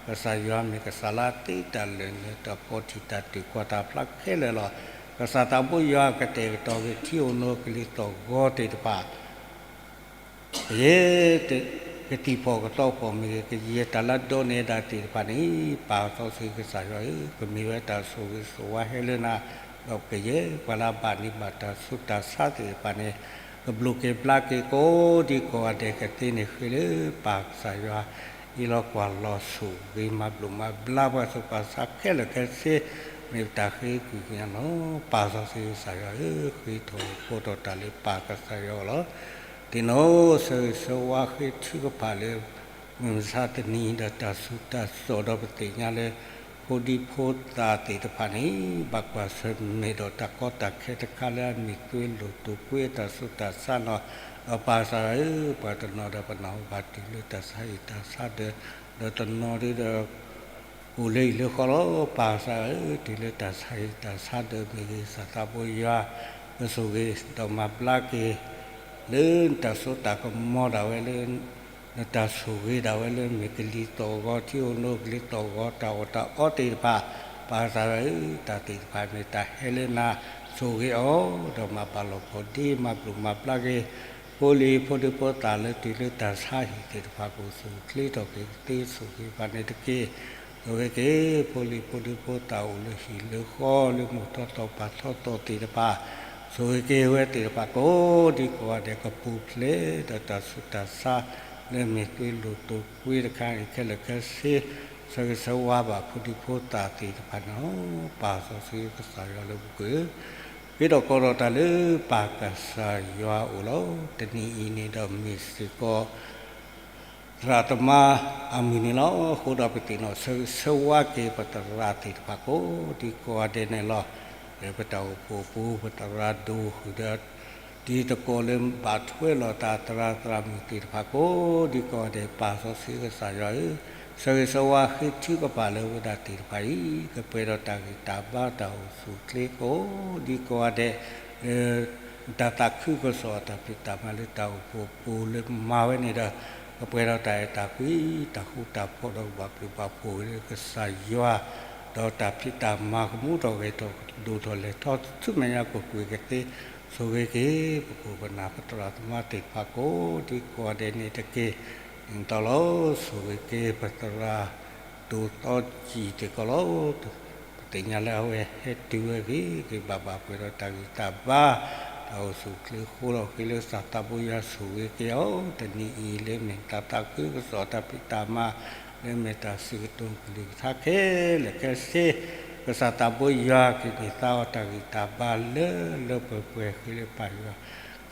ကစၢ်ယွၤမ့ၢ်ကစၢ်လၢအသ့တၢ်လၢာ်န့ၣ် တၢ်ဖီထံၣ်တၢ်တုၤကွၢ်တၢ်ဖျါခဲလၢာ်လီၤ. ကစၢ်သးဘိယွၤကတဲာ်ကတီၤက့ၤထံဧိၤနိကလံၤသီၣ်ဂီၤသ့ၣ်တဖၣ် ကယဲၢ် ကသံၣ်ဖီၣ်ကသီဖီၣ်မ့ၢ်ဂ့ၤ, ကယဲၢ်တၢ်လၢဒိးန့ၢ်ဒၣ်သ့ၣ်တဖၣ်န့ၣ်, ပၢ်စီဆှံကစၢ်ယွၤဧၢ, ကမ့ၢ်ဝဲတၢ်ဆိၣ်ဂ့ၤဆိၣ်ဝါဟဲလၢနၤ, ဒီးကယဲၢ်ပှၤလၢအဘၣ်န့ၢ်ဘၣ်တၢ်ဆူးတၢ်ဆါသ့ၣ်တဖၣ်န့ၣ်, ကဘျုးက့ၤဘျါက့ၤကိးဒံကိးဂၤဒဲး ကသ့န့ၢ်ဃ့လၢပၢ်ကစၢ်ယွၤ, အံးလီၤကွၢ်လီၤဆိၣ်ဂ့ၤမၤဘျုးမၤဘျါပှၤဆူးပှၤဆါခဲလၢာ်ခဲဆ့, မ့ၢ်ပတၢ်ဃ့ကွံာ်ကညးလီၤ. ပၢ်စီဆှံကစၢ်ယွၤဧၢ, ဃ့ထီၣ်ဖီထီၣ်တၢ်လၢပၢ်ကစၢ်ယွၤအအိၣ်လီၤ. သ့ၣ်နီၣ် ဆၢဂ့ၤဆၢဝါဃ့ထုကဖၣ်လၢ မုၢ်မဆါတနံၤဒီးတၢ်ဆူးတၢ်စိၣ်ဒီးပသ့ၣ်ညါလၢ ဖိဒံဖိသၣ်သ့ၣ်တဖၣ်န့ၣ် ဘၣ်ကွၢ်ဆၢၣ်မဲာ်ဒီးတၢ်ကီတၢ်ခဲတခါလၢအမ့ၢ်သွံလိာ်တိာ်ကွံအတၢ်ဆူးတၢ်ဆါနီၤ, ဒီးပၢ်ကစၢ်ယွၤဧၢ, ပှၤတနီၤဒီးပနၢ်ဟူဘၣ်တုၤလၢတၢ်ဆါဟံၣ်တၢ်ဆါဒၢး, ဒီးတနီၤဒုဒီး အိၣ်လၢဟံၣ်လၢဃီလီၤ. ပၢ်ကစၢ်ဧၢ, တုၤလၢတၢ်ဆါဟံၣ်တၢ်ဆါဒၢးမ့ၢ်ဂ့ၤ စၢ်သးဘိယွၤ ကဆိၣ်ဂ့ၤဒီးမၤဘျါက့ၤ လၢနတၢ်စိတၢ်ကမီၤဒၣ်ဝဲလၢ နတၢ်ဆိၣ်ဂ့ၤဒၣ်ဝဲလၢမ့ၢ်ကလံၤသီၣ်ဂီၤထံဧိၤနိ ကလံၤသီၣ်ဂီၤတၢ်အီၣ်တၢ်အီသ့ၣ်တဖၣ်, ပၢ်ကစၢ်ယွၤဧၢ, တၢ်သ့ၣ်တဖၣ်မ့ၢ်တၢ်ဟဲလၢနၤ, ဆိၣ်ဂ့ၤအီၤ ဒီးမၤပာ်လီၤပီၢ်ဒ့ မၤဘျုးမၤဘျါက့ၤ ဖိလံၤဖိဒံဖိသၣ်လၢတုၤလၢတၢ်ဆါဟံၣ်သ့ၣ်တဖၣ် ကအိၣ်ဆူၣ်အိၣ်ချ့ထီၣ်က့ၤကသ့ ဆိၣ်ဂ့ၤဘၣ်န့ၣ်တက့ၢ်. ဆိၣ်ဂ့ၤက့ၤ ဖိလံၤဖိဒံဖိသၣ်အိၣ်လၢဟံၣ်လၢဃီ လၢမိၢ်ထီၣ်သီပၢ်ထီၣ်သီသ့ၣ်တဖၣ်, ဆိၣ်ဂ့ၤက့ၤဝဲသ့ၣ်တဖၣ်ကိးဒံကိးဂၤဒဲး ကပူၤဖျဲးဒီးတၢ်ဆူးတၢ်ဆါ လၢမ့ၢ်သွံလိာ်တိာ်ကွံတခါအံၤခဲလၢာ်ခဲဆ့, ဆၢဂ့ၤဆၢဝါဘၣ်ဖိဒံဖိသၣ်သ့ၣ်တဖၣ်န့ၣ်လီၤ. ပၢ်စီဆှံကစၢ်ယွၤလၢပူၤကွံာ် ဃ့ထီၣ်ကိးထီၣ်တၢ်လၢပၢ်ကစၢ်ယွၤအအိၣ်လီၤ. တနံၤအံၤန့ၣ်ဒီးမ့ၢ်စ့ၢ်ကီး သရၣ်သမါအမုၢ်နံၤလီၤ. အဃိဒီးပသ့ၣ်နီၣ်ဆၢဂ့ၤဆၢဝါက့ၤပသရၣ်သ့ၣ်တဖၣ်ကိးဒံကိးဂၤဒဲးန့ၣ်လီၤ. လၢပတၢ်အိၣ်ဖှိၣ်အပူၤ ပသရၣ်ဒိၣ်ဃုာ်ဒီး တံၤသကိးလၢဘၣ်ထွဲလိာ်သးသရၣ်သရၣ်မုၣ်သ့ၣ်တဖၣ်ကိးဒံကိးဂၤဒဲး ပၢ်စီဆှံကစၢ်ယွၤဧၢ, ဆၢဂ့ၤဆၢဝါဃ့ထုကဖၣ်လၢဝဲဒၣ်သ့ၣ်တဖၣ်အံၤ ကပှဲၤဒီးတၢ်ဂံၢ်တၢ်ဘါတၢ်အိၣ်ဆူၣ်အိၣ်ချ့ကိးဒံကိးဂၤဒဲး လၢ တၢ်သးခုကစီၣ်အတၢ်ဖံးတၢ်မၤလၢတၢ်အိၣ်ဖှိၣ်အပူၤလၢမၤဝဲန့ၣ်ဒီး ကပှဲၤဒီးတၢ်အဲၣ်တၢ်ကွံ တၢ်ဃူတၢ်ဖိးဒီးကဘၣ်ဘျုးဘၣ်ဖှိၣ်ဝဲလၢကစၢ်ယွၤ, ဒီးတၢ်ဖံးတၢ်မၤကမူထီၣ်ဂဲၤထီၣ်ဒိၣ်ထီၣ်လဲၢ်ထီၣ်ဆူမဲာ်ညါကကွံာ်ကသ့, ဆိၣ်ဂ့ၤက့ၤ ပခိၣ်ပနၢ်ပသရၣ်သမါသ့ၣ်တဖၣ်ကိးဒံကိးဂၤဒဲးန့ၣ်တက့ၢ်. နံၤသီလီၤ ဆိၣ်ဂ့ၤက့ၤပသရၣ် ဒိၣ်သီကံၣ်သ့ၣ်ကီးလီၤ. ပသ့ၣ်ညါလၢအဝဲဟဲတုၤဝဲဂ့ၤဂ့ၤဘၣ်ဘၣ် ပှဲၤဒီးတၢ်ဂံၢ်တၢ်ဘါ တၢ်အိၣ်ဆူၣ်အိၣ်ချ့အဃိဒီး ဃ့လၢစၢ်သးဘိယွၤဆိၣ်ဂ့ၤက့ၤအီၤ တနံၤအံၤလၢမ့ၢ်တၢ်သးခုကစီၣ်တၢ်ဖံးတၢ်မၤ လၢမ့ၢ်တၢ်စံးကတိၤကလုၢ်ကထါခဲလၢာ်ခဲဆ့ ကစၢ်သးဘိယွၤက့ၤန့ၢ်သါအီၤတၢ်ဂံၢ်တၢ်ဘါလၢလၢပှဲၤပှဲၤ ဃ့လၢပၢ်ယွၤ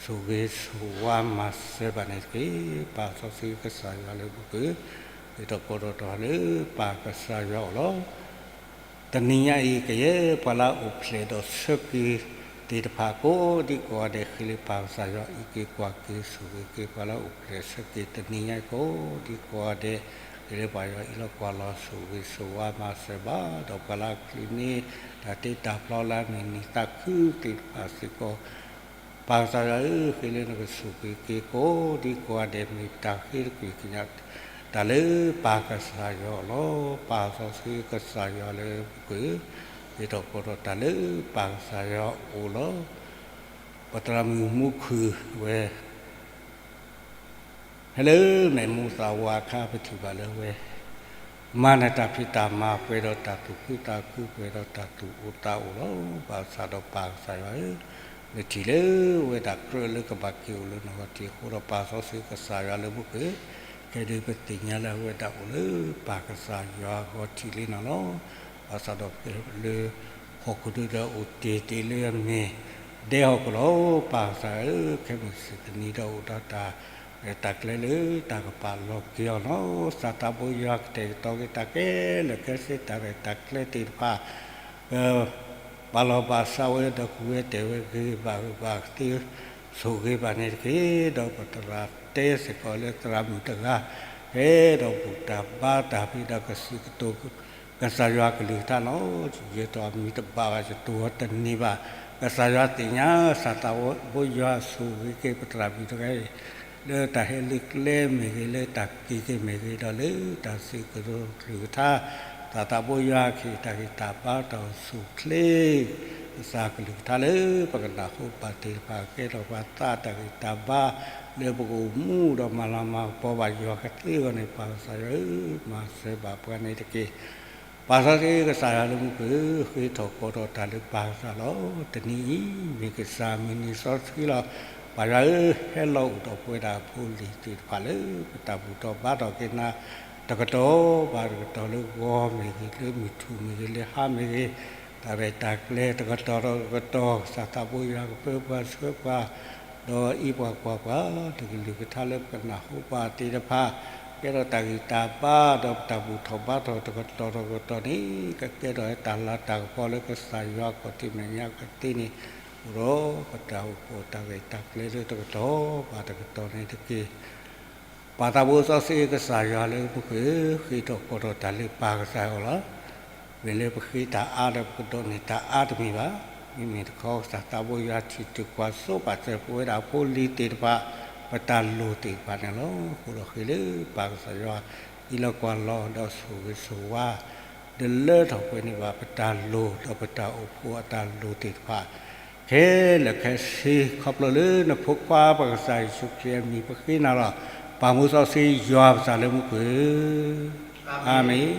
ဆိၣ်ဂ့ၤဆိၣ်ဝါမၤစၢၤဘၣ်န့ၣ်တက့ၢ်. ပၢ်စီဆှံကစၢ်ယွၤလၢပူၤကွံာ် ဃ့ထီၣ်ကိးထီၣ်တၢ်လၢပၢ်ကစၢ်ယွၤအအိၣ်လီၤ. တနံၤညါအံၤ ကယဲၢ်ပှၤလၢအအိၣ်ဖျဲၣ်ဒီးဆၢက့ၤသ့ၣ်တဖၣ်ကိးဒံကိးဂၤဒဲး ဃ့လၢပၢ်ကစၢ်ယွၤအံးက့ၤကွၢ်က့ၤဆိၣ်ဂ့ၤက့ၤ ပှၤလၢအအိၣ်ဖျဲၣ်ဆၢက့ၤတနံၤညါအံၤကိးဒံကိးဂၤဒဲး ဃ့လၢပၢ်ယွၤအံးလီၤကွၢ်လီၤ ဆိၣ်ဂ့ၤဆိၣ်ဝါမၤစၢၤဘၣ် ဒီးပှၤလၢအချုးန့ၢ် တၢ်တ့တၢ်ဖျီလၢအမ့ၢ်နံၣ်သးခုသ့ၣ်တဖၣ်စ့ၢ်ကီး ပၢ်ကစၢ်ယွၤဧၢ, ဃ့လၢနကဆိၣ်ဂ့ၤက့ၤကိးဒံကိးဂၤဒဲး မ့ၢ်တၢ်ဃ့တကွံာ်ကညး တၢ်လၢပၢ်ကစၢ်ယွၤအအိၣ်လီၤ. ပၢ်စီဆှံကစၢ်ယွၤလၢပူၤကွံာ် ဃ့ထီၣ်ကိးထီၣ်တၢ်လၢပၢ်ကစၢ်ယွၤအအိၣ်လီၤ. ပသရၣ်မုၣ်မူခုၣ်ဝဲ ဖဲလၢမဲာ်မူသးဝးအခါ ပထံၣ်ဘၣ်လၢဝဲ မၤနၢၤတၢ်ဖံးတၢ်မၤ ပှဲၤဒီးတၢ်သူၣ်ခုသးခု ပှဲၤဒီးတၢ်သူၣ်အိၣ်သးအိၣ်လီၤ. ဘၣ်ဆၣ်ဒီးပၢ်ကစၢ်ယွၤဧၢ, နထံၣ်လၢဝဲဒၣ်ကြၢးလၢကဘၣ်က့ၤအိၣ်လၢနဂီၢ်ထံးအဃိဒီး ပၢ်စီဆှံကစၢ်ယွၤလၢပူၤကွံာ် ခဲဒုးပသ့ၣ်ညါလၢအဝဲဒၣ်အိၣ်လၢပၢ်ကစၢ်ယွၤအဂီၢ်ထံးလံန့ၣ်လီၤ. ဘၣ်ဆၣ်ဒီးလၢ ဟီၣ်ခိၣ်ဒီးအိၣ်တ့ၢ်တ့ၢ်လၢအမ့ၢ်ဒဲဟီၣ်ခိၣ်လီၤ. ပၢ်ကစၢ်ဧၢ, ခဲမုၢ်ဆ့ၣ်တနံၤဒီးအိၣ်ဒီးတၢ်ရဲၣ်တၢ်ကျဲၤလၢတၢ်ကပာ်လီၤက့ၤအီၤလီၤ. စၢ်သးဘိယွၤကတဲာ်ကတီၤက့ၤတၢ်ခဲလၢာ်ခဲဆ့ တၢ်ရဲၣ်တၢ်ကျဲၤသ့ၣ်တဖၣ် က ပာ်လီၤပာ်စးဝဲဒီး ဃုဝဲတဲာ်ဝဲဂ့ၤဂ့ၤဘၣ်ဘၣ်ကသ့ ဆိၣ်ဂ့ၤဘၣ်န့ၣ်တက့ၢ်. ဒီးပသရၣ်တဲစ့ၢ်ကီးလၢသရၣ်မုၣ်တဂၤ ဟဲဒီးဘူၣ်တၢ်ဘါတၢ်ဖံးဒီးကစံးကတိၤ ကစၢ်ယွၤကလုၢ်ကထါလီၤ. ယဲၢ်တီၢ်မံၤတဘၣ်ဘၣ် ယတိၢ်ဝဲတန့ၢ်ဘၣ်. ကစၢ်ယွၤသ့ၣ်ညါ စၢ်သးဘိယွၤဆိၣ်ဂ့ၤက့ၤပသရၣ်မုၣ်တဂၤအံၤ လၢတၢ်ဟဲလၢကျဲမ့ၢ်ဂ့ၤ လၢတၢ်က့ၤက့ၤမ့ၢ်ဂ့ၤ ဒီးလၢတၢ်စံးကတိၤကလုၢ်ကထါ သးသးဘိယွၤက့ၤတၢ်ဂံၢ်တၢ်ဘါတၢ်အိၣ်ဆူၣ်အိၣ်ချ့ ကစၢ်ကလုၢ်ကထါလၢပကနၢ်ဟူဘၣ်သ့ၣ်တဖၣ် ကဲထီၣ်ပှၤသးတၢ်ဂံၢ်တၢ်ဘါ လၢပကအိၣ်မူဒီးမၤလၤမၤကပီၤဘၣ်ယွၤကသ့အဂီၢ်န့ၣ် ပၢ်ကစၢ်ယွၤဧၢ, မၤစၢၤဘၣ်ပှၤန့ၣ်တက့ၢ်. ပၢ်စီဆှံကစၢ်ယွၤလၢမူခိၣ်ဧၢ, ဃ့ထီၣ်ကိးထီၣ်တၢ်လၢပၢ်ကစၢ်လီၤ. တနံၤအံၤ မ့ၢ်ကစၢ်မုၢ်နံၤစီဆှံလီၤ. ပၢ်ယွၤဧၢ, ဟဲလီၤအိၣ်ဒီးပဝဲဒၣ်ဖိလံၤသ့ၣ်တဖၣ်လၢ ပတၢ်ဘူၣ်ထီၣ်ဘါထီၣ်က့ၤနၤ တကတီၢ်ဘၣ်တကတီၢ် လၢဂီၤမ့ၢ်ဂ့ၤ လၢမုၢ်ထူၣ်မ့ၢ်ဂ့ၤ လၢဟါမ့ၢ်ဂ့ၤ, တၢ်ရဲၣ်တၢ်ကျဲၤတကတီၢ်ဒီးတကတီၢ် ကစၢ်သးဘိယွၤကပၢပှၤဆှၢပှၤ ဒီးအံၤပှၤကွၢ်ပှၤ တကလုာ်ကထါလၢပကနၢ်ဟူဘၣ်သ့ၣ်တဖၣ် ကဲထီၣ်တၢ်ဂံၢ်တၢ်ဘါ ဒီးပတၢ်ဘူၣ်ထီၣ်ဘါထီၣ်တကတီၢ်တကတီၢ်န့ၣ် ကကဲထီၣ်တၢ်လၤတၢ်ကပီၤလၢကစၢ်ယွၤခီၣ်ထံးမဲာ်ညါကသ့န့ၣ် အိၣ်ဒီးပတၢ်အိၣ်ဖှိၣ်တၢ်ရဲၣ်တၢ်ကျဲၤလၢတကတီၢ်ဘၣ်တကတီၢ်န့ၣ်တက့ၢ်. ပၢ်သးဘိစီဆှံကစၢ်ယွၤလၢမူခိၣ် ဃ့ထီၣ်ဃီထီၣ်တၢ်လၢပၢ်ကစၢ်အဂီၢ်လီၤ. မ့ၢ်လၢပဃ့တၢ်အါဒီးပကဒိးန့ၢ်တၢ်အါတမ့ၢ်ဘၣ်. မ့မ့ၢ်တခီ ကစၢ်သးဘိယွၤထံၣ်တုၤကွၢ်စိပာ်စၢၤပဝဲဒၣ်ဖိလံၤသ့ၣ်တဖၣ် ပတၢ်လိၣ်သ့ၣ်တဖၣ်န့ၣ်လီၤ. အဃိဒီးဃ့လၢပၢ်ကစၢ်ယွၤ ဟံးလီၤကွၢ်လီၤဒီးဆိၣ်ဂ့ၤဆိၣ်ဝါ ဒလၢထီၣ်ပှဲၤန့ၢ်ဘၣ်ပတၢ်လိၣ်ဒီးပတၢ်အိၣ်ဖှိၣ်အတၢ်လိၣ်သ့ၣ်တဖၣ် ခဲလၢာ်ခဲဆ့ ခီဖျိလၢနဖိခွါပကစၢ်ယ့ၣ်ၡူးခရံာ်အမံၤပဃ့နၤလီၤ. ပၢ်မူစီဆှံယွၤပသးလၢမူခိၣ်ဧၢ, အၤမ့ၣ်.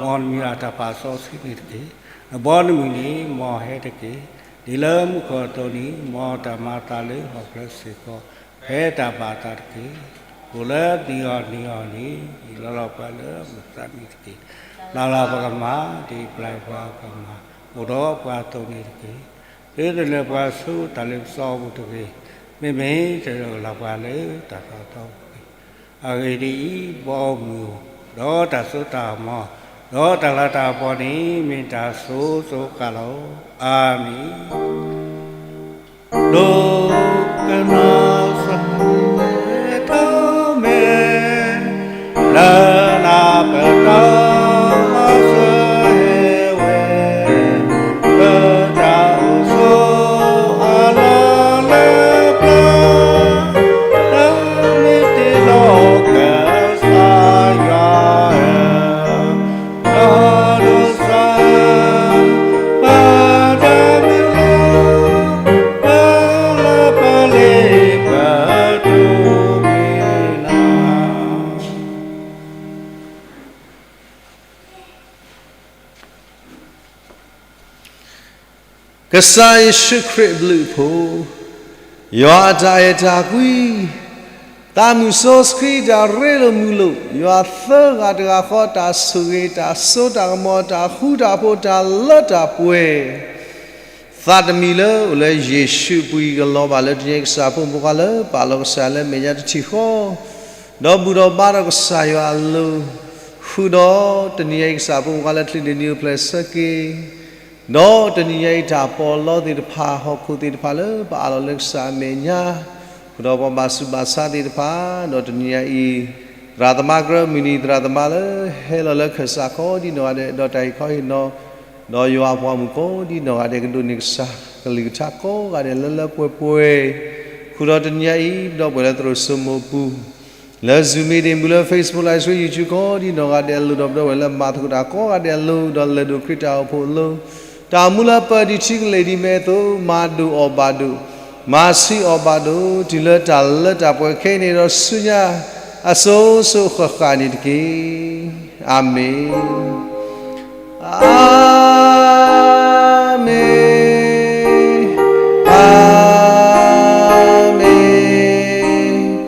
မ်နမံၤအတၢ်ပာ်စီဆှံန့ၣ်တက့ၢ်. နဘီနမုၢ်န့ၣ် မ်ဟဲတက့ၢ်. ဒ်လၢမူခိၣ်အသိးန့ၣ် မ်တၢ်မၤအသးလၢဟီၣ်ခိၣ်ချၢစ့ၢ်ကီး ဖဲတၢ်ဘၣ်အသးတက့ၢ်. အိၣ်လၢနံၤအီၤနံၤအီၤန့ၣ် ဟ့ၣ်လီၤလီၤပှၤလၢမုၢ်သးနံၤတက့ၢ်. လၢ်လၢ်ပကမၤ ဒ်ပျၢ်ပှၤကမၤ အိၣ်ဒီးပှၤအသိးန့ၣ်တက့ၢ်. သုတလဲၤပှၤဆူတၢ်လ့ပစီအပူၤတဂ့ၤ. မ့မ့ၢ်တလဲၤကလီၤပှၤလၢတၢ်သးသီပူၤတဂ့ၤ. အဂ့ၢ်ဒ်အံၤ, ဘီမုၢ်, ဒီးတၢ်စိတၢ်ကမီၤ, ဒီးတၢ်လၤတၢ်ကပီၤန့ၣ် မ့ၢ်တၢ်စိၤစိၤဃၣ်ဃၣ်လီၤ. အၤမ့ၣ်. ဒိကနၣ်စ့ၢ်ကီး မဲ, လၢနၤပဒီမၤစၢၤဟဲဝဲ, လၢတၢ်အိၣ်ဆိးအလီၢ်လၢပျၢၤ, လၢမ့ၢ်တ့လီၤကစၢ်ယွၤဧၢ, ဒီးဒိးစၢၤ ပတၢ်မုၢ်လၢ် ပလၢပလ့ပဒိးမ့ၢ်နၤ. ကစၢ်ယ့ၣ်ၡူးခရံာ်အဘျုးအဖှိၣ်, ယွၤအတၢ်အဲၣ်တၢ်ကွံ, သးမုၢ်စီဆှံတၢ်ရ့လိာ်မုာ်လိာ်, ယွၤသၢဂၤတဂၤဃီတၢ်ဆိၣ်ဂ့ၤ, တၢ်စိတၢ်ကမီၤ, တၢ်ဃူတၢ်ဖိး, တၢ်လၢတၢ်ပှဲၤ သးတမံၤလၢအိၣ်လၢယ့ၣ်ၡူးပူၤအံၤကလီၤဘၣ်လၢတနံၤအံၤကစၢ်ဖိမုၣ်ဖိခွါလၢပာ်လီၤကစၢ်လၢမဲာ်ညါတထံၣ်ဃီ, ဒီးဘူၣ်ထီၣ်ဘါထီၣ်ကစၢ်ယွၤအလိၤ, ဃုာ်ဒီးတနံၤအံၤကစၢ်ဖိမုၣ်ဖိခွါလၢချံးန့ၢ်နံၤအိၣ်ဖျဲၣ်ဆၢက့ၤ ဒီးတနံၤညါအံၤတၢ်ပီးလီသ့ၣ်တဖၣ် ဟီၣ်ခိၣ်သ့ၣ်တဖၣ်လၢပအးလီၤလၢကစၢ်အမဲာ်ညါ, ဃုာ်ဒီးပှၤဘၣ်ဆူးဘၣ်ဆါသ့ၣ်တဖၣ်, ဒီးတနံၤညါအံၤ သရၣ်သမါကြၢးမုၢ်နံၤ သရၣ်သမါလၢဟဲလီၤလၢခၢၣ်စးကိးဒ်နီၢ်ဂၤဒဲး ဒီးတၢ်ဟ့ၣ်ခီဟ့ၣ်နီၤ ဒီးယွၤအပှၤမုၣ်ကိးဒ်နီၢ်ဂၤဒဲး ကဒိးန့ၢ်ကစၢ်ကလုၢ်ကထါကိးဂၤဒဲးလၢလၢပှဲၤပှဲၤ, ဃုာ်ဒီးတနံၤညါအံၤ ပဒီပုၢ်ဝဲၢ်လၢသရိာ်စိမိးပူၤ လၢ Zoom meeting ပူၤလၢ Facebook Live ဆူ YouTube ကိးဒ်နီၢ်ဂၤဒဲးအလိၤ ဒီးပဒီပုၢ်ဝဲၢ်လၢမၤသကိးတၢ်ကိးဂၤဒဲးအလိၤ ဒီးလဲၤဒိးခရံာ်တၢ်အိၣ်ဖှိၣ်အလိၤ, တၢ်မူလၢပၢၤဒံးထံကလ့ၢ်ဒံးမဲအသိး မၤဒိၣ်အီၣ်ဘၣ်ဒိၣ်, မၤဆံးအီၣ်ဘၣ်ဒိၣ် တုၤလၢတၢ်လၢတၢ်ပှဲၤခဲအံၤန့ၣ်ဒီးဆူညါ အစိၤစိၤဃၣ်ဃၣ်န့ၣ်တက့ၢ်. အၤမ့ၣ်. အၤမ့ၣ်, အၤမ့ၣ်, အၤမ့ၣ်.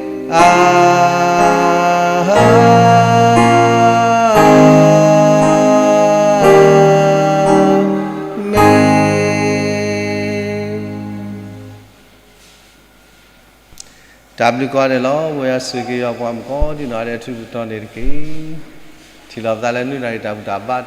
တၢ်ဘျုးကိးဂၤဒဲးလီၤ. မ်ယွၤဆိၣ်ဂ့ၤက့ၤယွၤပှၤမုၣ်ကိးဒ်နီၢ်ဂၤဒဲးအထူးတတီၤန့ၣ်တက့ၢ်. ထံၣ်လိာ်ပသးလၢနွံနၣ်ရံၣ်တၢ်ဘူၣ်တၢ်ဘါတၢ်